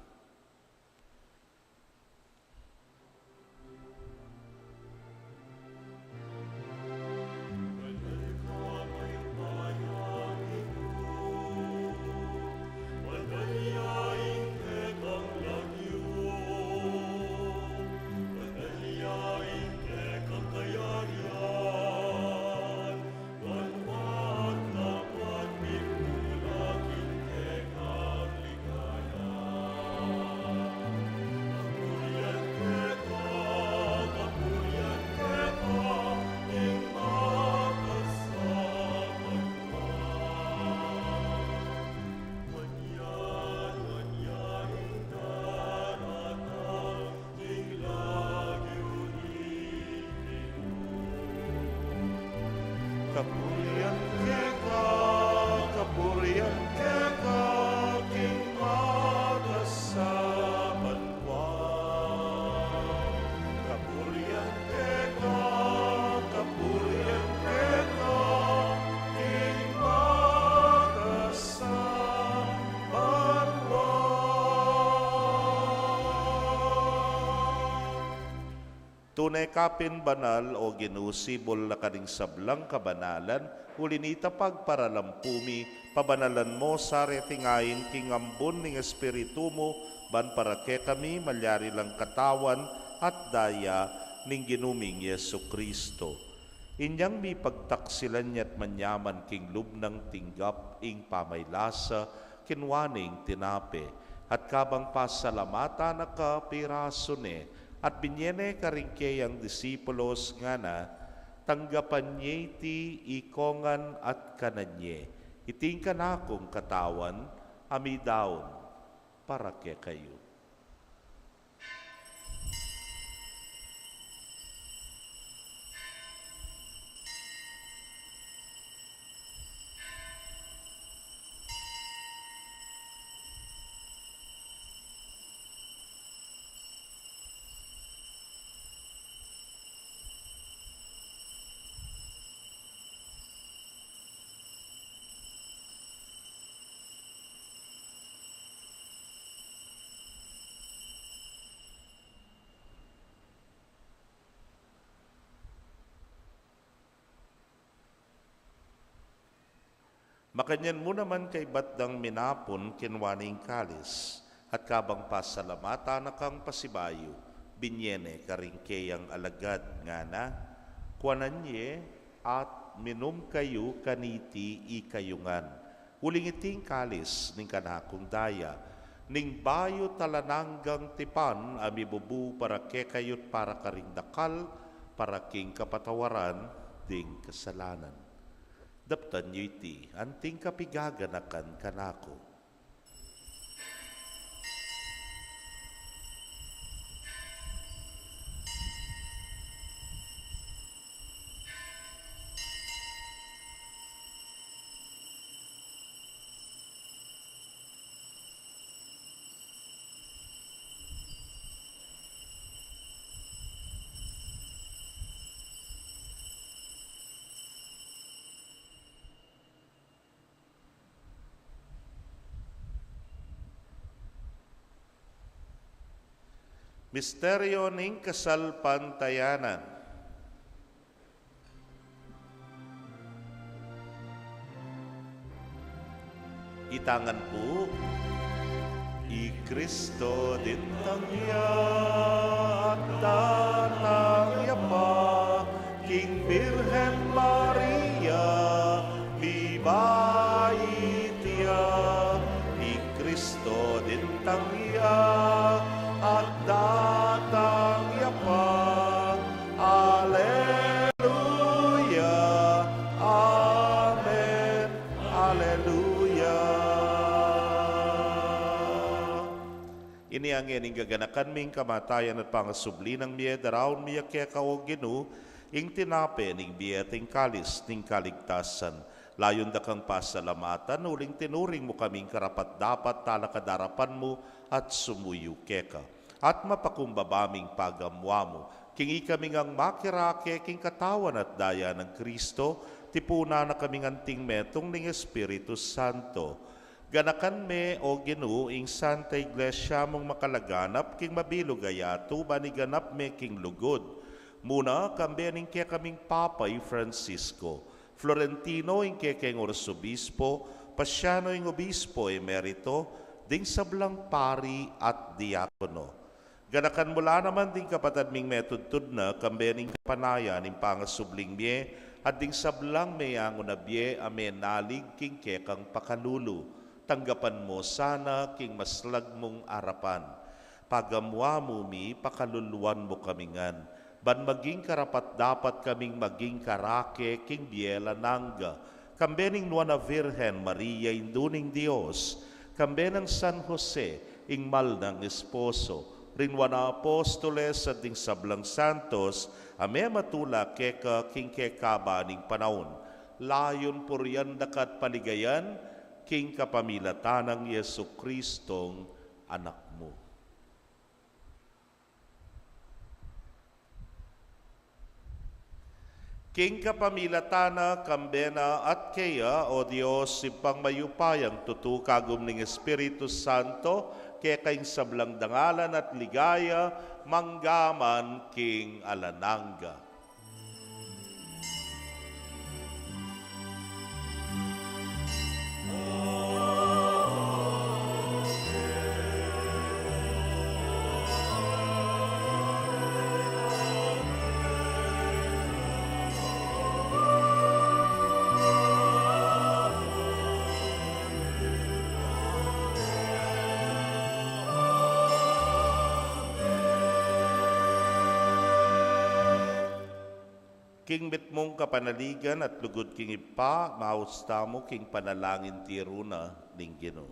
Kapurian keka, kapurian keka, king matas a banua. Kapurian keka, kapurian keka, king matas a banua. Tune ka pin banal, O Ginu, sibul na ka ning sablang kabanalan, uli nita pagparalampu mi, pabanalan mo sa reting ain king ambun ning Espiritu mu, ban para kekami malyari lang katawan at daya ning Ginu ming Jesucristo. Inyang mipagtaksilan ya't manyaman king lub nang tinggap ing pamaylasa, kinua ne ing tinape, at kabang pasalamatan na ka, pirasu ne, at binye ne karing keyang disipulos, ngana, tanggapan ye iti ikong ngan at kanan ye. Iti ing kanakung katawan a midaun para kekayu. Makanyan mu naman kaybat dang minapun, kinua ne ing kalis, at kabang pasalamatan na kang pasibayu, binye ne karing keyang alagad, ngana, kuanan ye at minum kayu kaniti ikayu ngan. Uling iti ing kalis ning kanakung daya, ning bayu't alang anggang tipan a mibubu para kekayu't para karing dakal, para king kapatawaran ding kasalanan. Daptan yu iti anting kapigaganakan kanaku. Misteryo ning kasalpantayanan. Itang ngan pu, i Kristo dintang ya, at datang ya pa king Birhen Maria, mibait ya. I Kristo dintang ya, at datang ya pa. Aleluya. Amen. Aleluya. Ini ngeni ing gaganakan mi ing kamatayan at pangasubli nang mie, daraun mi ya keka, o Ginu, ing tinape ning bie at ing kalis ning kaligtasan. Layun da kang pasalamatan, uling tinuring mu kaming karapat-dapat talakad king arapan mu at sumuyu keka. At mapakumbaba ming pagamuan mu king ikami ngang makirake king katawan at daya nang Kristo, tipunan na kaming anting metung ning Espiritu Santo. Ganakan me, o Ginu, ing Santa Iglesia mung makalaganap king mabilug a yatu, ban iganap me king lugud. Muna, kambe ning kekaming Papa i Francisco, Florentino ing kekeng Arsobispo, Pasiano ing Obispo Emerito, ding sablang pari at diakono. Ganakan mu la naman ding kapatad ming metudtud na, kambe ning kapanayan ning pangasubling mie, at ding sablang meangu na bie a menalig king kekang pakalulu. Tanggapan mu sana king maslag mung arapan. Pagamuan mu mi, pakaluluan mu kami ngan, ban maging karapat-dapat kaming maging karake king bie alang angga, kambe ning Nuan a Virgen Maria, Indu ning Dios, kambe nang San Jose, ing mal nang esposo, ring Nuan a Apostoles, at ding sablang santos a mematula keka king kekaba ning panaun. Layun purian da ka at paligayan king kapamilatan nang Jesucristong Anak mu. King kapamilatan na, kambe na, at keya, o Dios, Ibpang mayupayang tutu, kagum ning Espiritu Santo, keka ing sablang dangalan at ligaya, mangga man king alang angga. King mitmung kapanaligan at lugud king Ibpa, maus tamu king panalangin tiru na ning Ginu.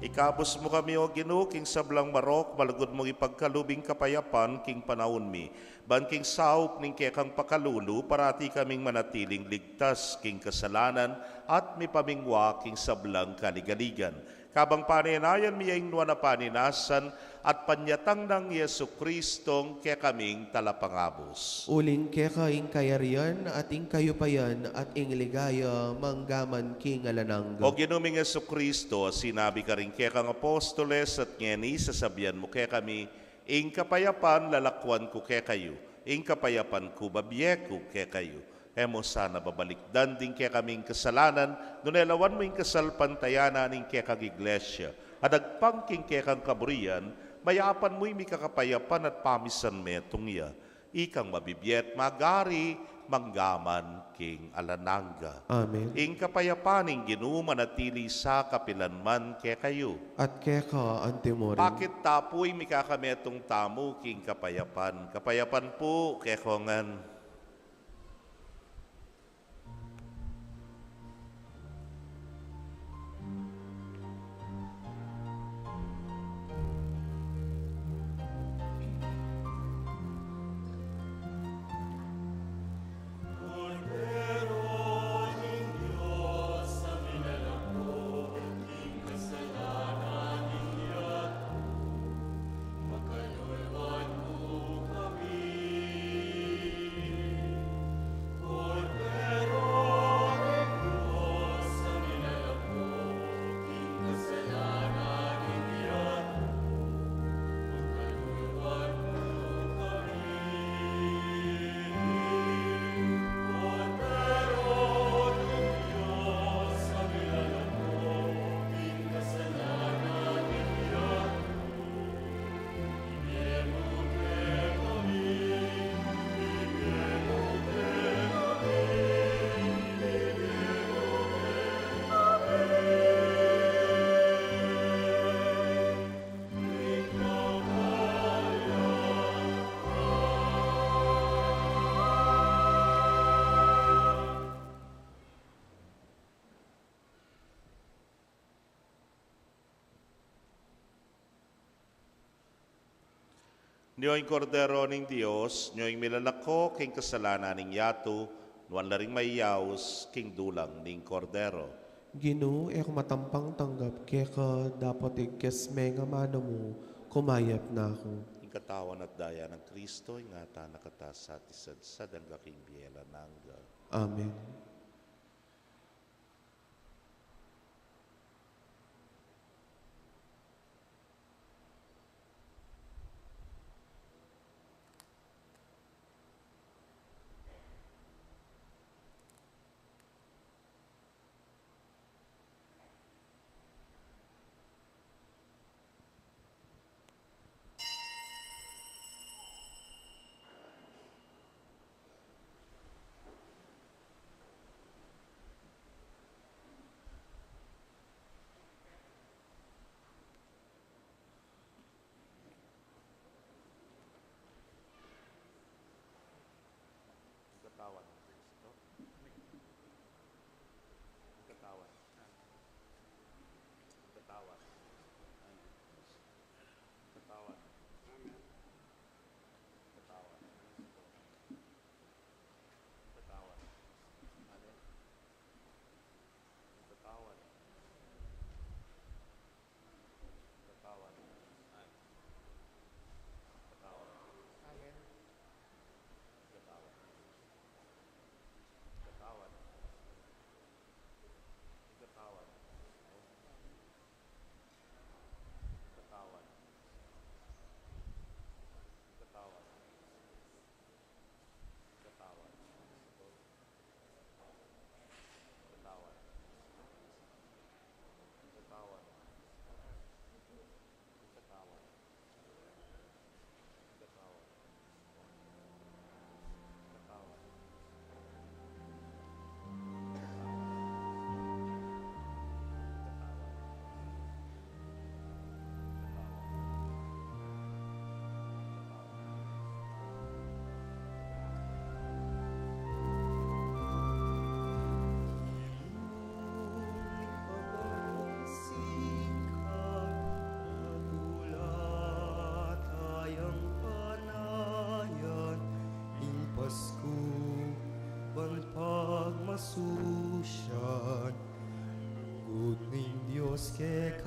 Ikabus mu kami, O Ginu, king sablang marok, malugud mung ipagkalub ing kapayapan king panaun mi. Ban king saup ning kekang pakalulu, parati kaming manatiling ligtas king kasalanan at mipamingwa king sablang kaligaligan. Kabang panenayan mi ya ing nuan a paninasan at panyatang nang Jesucristong kekaming Talapangabus. Uling keka ing kayarian at ing kayupayan at ing ligaya manggaman king alang angga. O Ginu ming Jesucristo, sinabi karing kekang apostoles at ngeni sasabian mu kekami, ing kapayapan lalakwan ku kekayu, ing kapayapan ku bibie ku kekayu. E mu sana babalikdan ding kekaming kasalanan, nune lawan mu ing kasalpantayanan ning kekang Iglesia, a dagpang king kekang kaburian, mayapan mu ing mikakapayapan at pamisan metung ya. Ikang mabibie at magari, manggaman king alang angga. Amen. Ing kapayapan ning Ginu manatili sa kapilan man kekayu. At keka antimurin. Pakit ta pu ing mikakametung tamu king kapayapan. Kapayapan pu kekongan. Nyo ing Kordero ning Dios, nyo ing milalako king kasalanan ning yatu, nuan la ring mayaus king dulang ning Kordero. Ginu, e ku matampang tanggap keka, dapot igkas me ing amanu mu, kumayap na ku. Ing katawan at daya nang Kristo, ingatan na kata sa at isadsad angga king bie alang angga. Amen.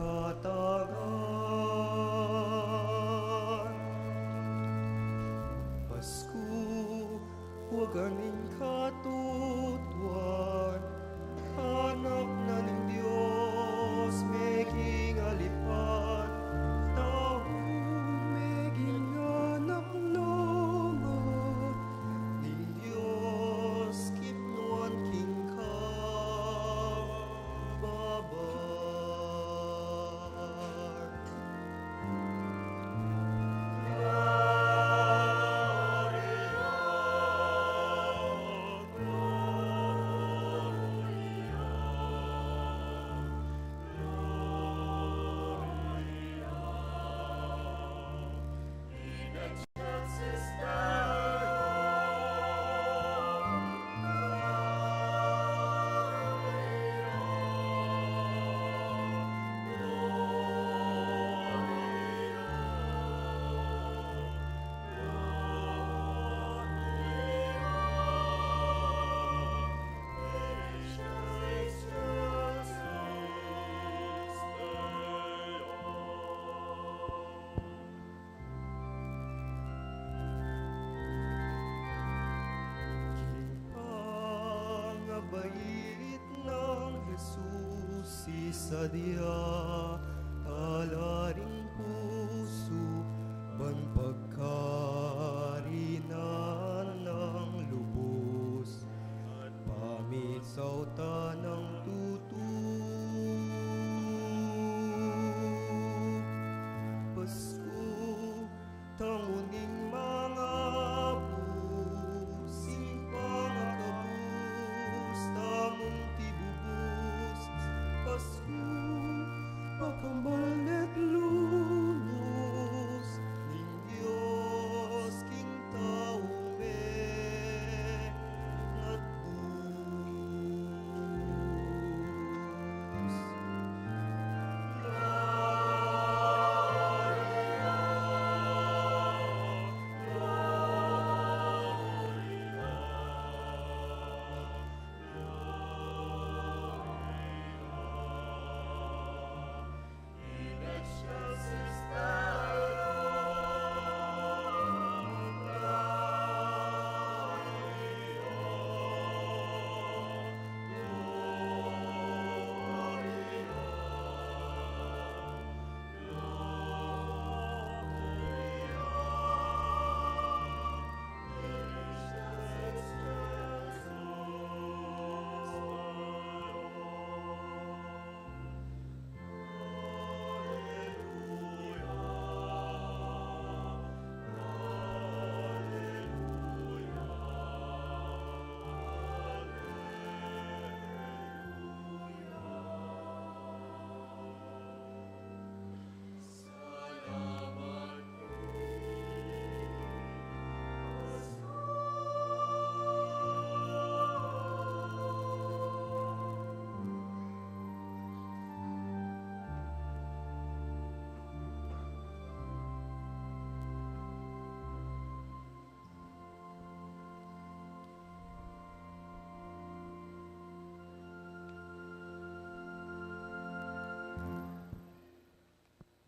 Katangan. Pasku, wagan ning katutuan, Anak na ning Dios, meging alipan, tau, meging anak na ning Dios, kipnuan king kababaan. King pangabait nang Jesus, isadia tala ring pusu, ban pagkarinan nang lubus, at pamitaw ta nang tutu. Pasku, tangu ning mangabus, ing pangakabus tamung tibubus. Pasku, pakamal at lunus ning Dios king tau, me at bus.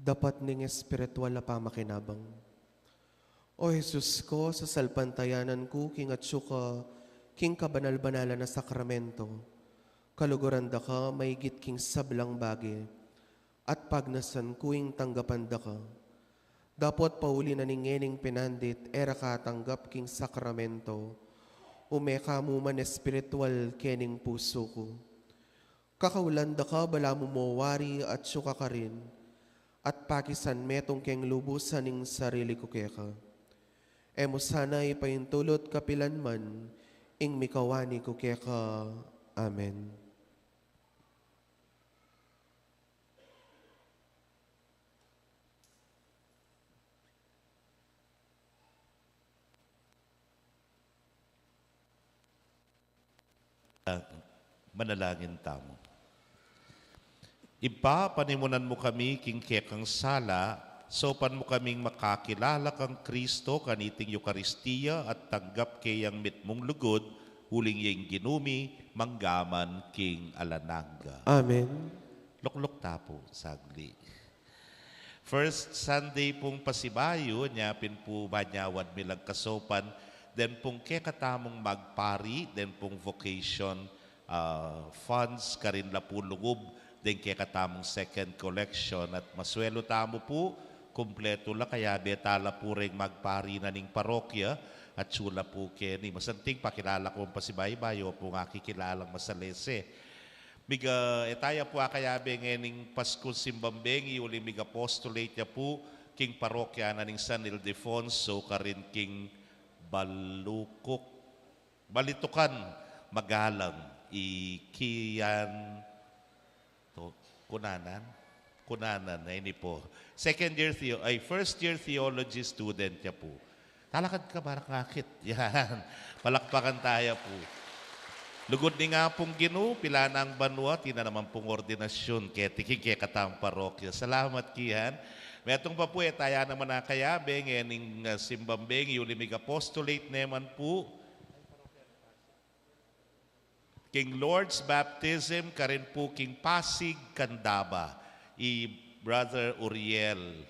Dapat ning espiritual a pamakinabang. O Jesus ko, sasalpantayanan ku king atsu ka king kabanal-banalan a sakramento. Kaluguran da ka maigit king sablang bage, at pagnasan ku ing tanggapan da ka. Dapot pauli na ning ngening pinandit e ra ka atanggap king sakramento, ume ka mu man espiritual kening pusu ku. Kakaulan da ka balamu mo wari atsu ka karin, at pakisan metung keng lubus ing sarili ku keka. E mu sana ipaintulut kapilan man ing mikawani ku keka. Amen. Manalangin tamu. Ibpa, panimunan mu kami king kekang sala, saupan mu kaming makakilala kang Kristo kaniting Eukaristia at tanggap ke yang mitmung lugud, uling ya ing Ginu mi, mangga man king alang angga. Amen. Lukluk ta pu sagli. First Sunday pung pasibayu, nya pin pu banyawan mi lang kasaupan den pung kekatamung magpari, den pung vocation, ah, funds, karin la pu lugub den kekatamung second collection. At maswelu tamu pu, kumpletu la, kayabe tala pu reng magpari na ning parokya, atsu la pu keni. Masanting, pakilala ku pasibayu-bayu, pung akikilalang masalese. Miga, e taya pu akayabe ngening Paskung simbang bengi, uling mig-apostolate ya pu king parokya na ning San Ildefonso, karin king Balukuk, Balitukan, Magalang, i Kian, to, Kunanan? Kunanan, ay, ini po. Second year theo-, ay, first year theology student ya pu. Talakad ka, barak ngakit. Yan. Palakpakan taya pu. Lugud ning Apung Ginu, pilan nang banua, atin na naman pung ordinasyun keti king kekatang parokya. Salamat, Kian. Metung pa pu, e taya naman akayabe ngening, ah, simbang bengi, uling mig-apostolate naman pu king Lord's Baptism, karin pu king Pasig, Candaba, i Brother Uriel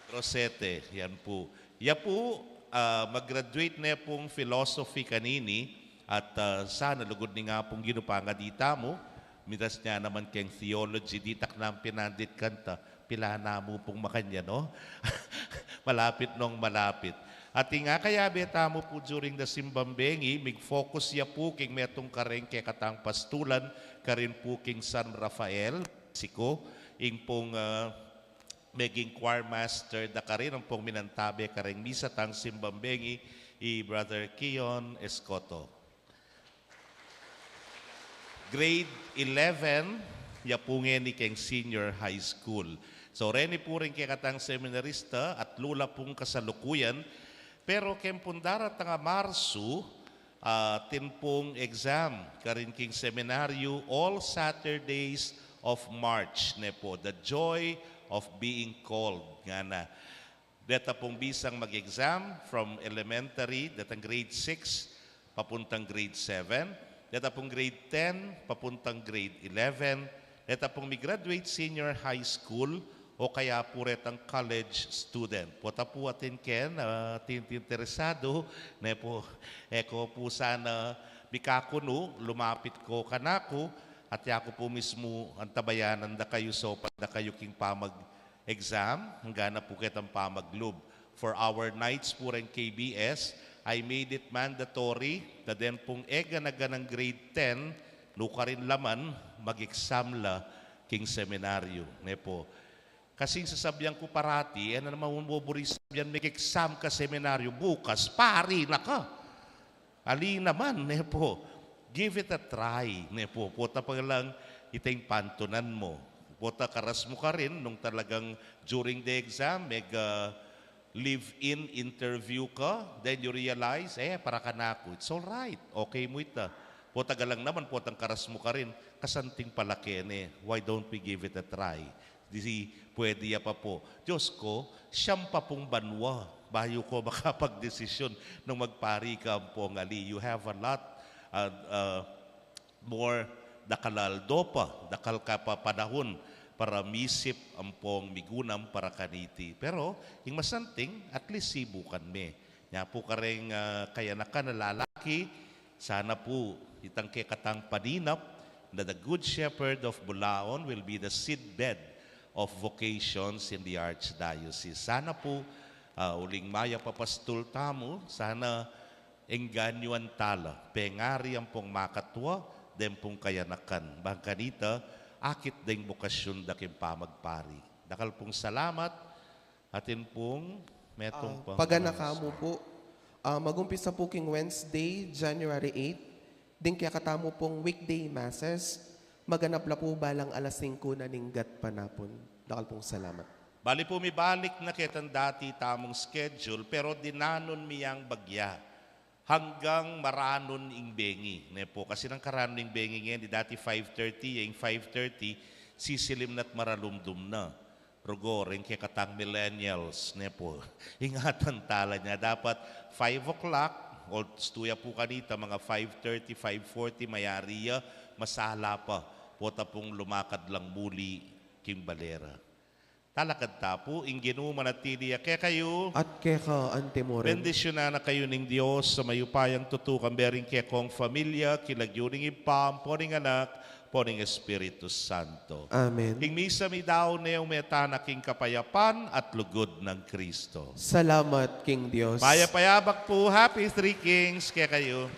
Rosete, yan pu. Ya pu, ah, mag-graduate ne pung philosophy kanini, at, ah, sana lugud ning Apung Ginu pangadi tamu, mitas nya naman keng theology, ditak nang pinandit kanta, pilan na mu pung makanyan, no? Malapit nong malapit. At ing akayabe tamu pu during the simbang bengi, mig-focus ya pu king metung kareng kekatang pastulan, karin pu king San Rafael, Mexico, ing pung, ah, meging choir master da karin, ampong minantabe kareng misa tang simbang bengi, i Brother Kion Escoto. Grade eleven, ya pu ngeni keng senior high school. So, reni pu ring kekatang seminarista, atlu la pung kasalukuyan, pero keng pung daratang a Marsu, ah, atin pung exam karin king seminaryu, all Saturdays of March, ne pu, the joy of being called, ngana. Deta pung bisang mag-exam from elementary, detang grade six papuntang grade seven, deta pung grade ten papuntang grade eleven, deta pung mi-graduate senior high school, o kaya pu retang college student. Pota pu atin ken, ah, atin interesadu, ne pu, e ko pu sana mikakunu, lumapit ko kanaku, at yaku pu mismu antabayanan da kayu, saupan da kayu king pamag-exam, angga na pu ketang pamaglub. For our nights pu reng K B S, I made it mandatory na den pung e gana-ganang grade ten, nukarin la man, mag-exam la king seminaryu, ne pu. Kasi ing sasabian ku parati, e na naman buburi sabian, "Mag-exam ka seminaryu bukas, pari na ka." Ali naman, ne pu. Give it a try, ne pu. Pota pa lang itang pantunan mu. Pota karas mu karin, nung talagang during the exam, meg, ah, live-in interview ka, then you realize, e, para kanaku, it's all right. Okay mu ita. Pota galang naman, potang karas mu karin, kasanting pala keni, why don't we give it a try? Di pwede ya pa pu. Diyos ko, siyam pa pung banua bayu ko makapagdesisyun nung magpari ka ampong ali. You have a lot, uh, uh, more, dakal a aldo pa, dakal ka pa panahun para misip ampong migunam para kaniti. Pero, ing masanting, at least sibukan me. Nya pu kareng, ah, kayanakan a lalaki, sana pu itang kekatang paninap na the Good Shepherd of Bulaon will be the seedbed of vocations in the Archdiocese. Sana pu, ah, uling mayap a pastul tamu, sana engganyuan tala, pengari ampong makatua, den pung kayanakan. Bang kanita, akit deng bokasyun da king pamagpari. Dakal pung salamat, atin pung metung Ah, pa paganaka mu pu. Ah, mag-umpisa pu king Wednesday, January eight, ding kekatamu pung weekday masses, maganap la pu balang alas singko na ning gatpanapun. Dakal pung salamat. Bali pu, mibalik na ketang dati tamung schedule, pero dinanun mi yang bagya. Hanggang maranun ing bengi, ne pu. Kasi nang karanun ing bengi ngeni, dati five thirty, ing five thirty, sisilim na't maralumdum na. Rugor, ing kekatang millennials, ne pu. Ingatan tala nya, dapat five o'clock, Oras tuya pu kanita, mga five thirty, five forty, mayari ya, masala pa. Pota pung lumakad lang muli king balera. Talakad ta pu, ing Ginu manatili ya kekayu. At keka antimurin. Bendisyunan na kayu ning Dios a mayupayang tutu, kambe ring kekong familia, king lagyu ning Ibpa, ampo ning Anak, ampo ning Espiritu Santo. Amen. Ing misa mi dao ne, ume tana king kapayapan at lugud nang Kristo. Salamat king Dios. Mayap a yabak pu, Happy Three Kings kekayu.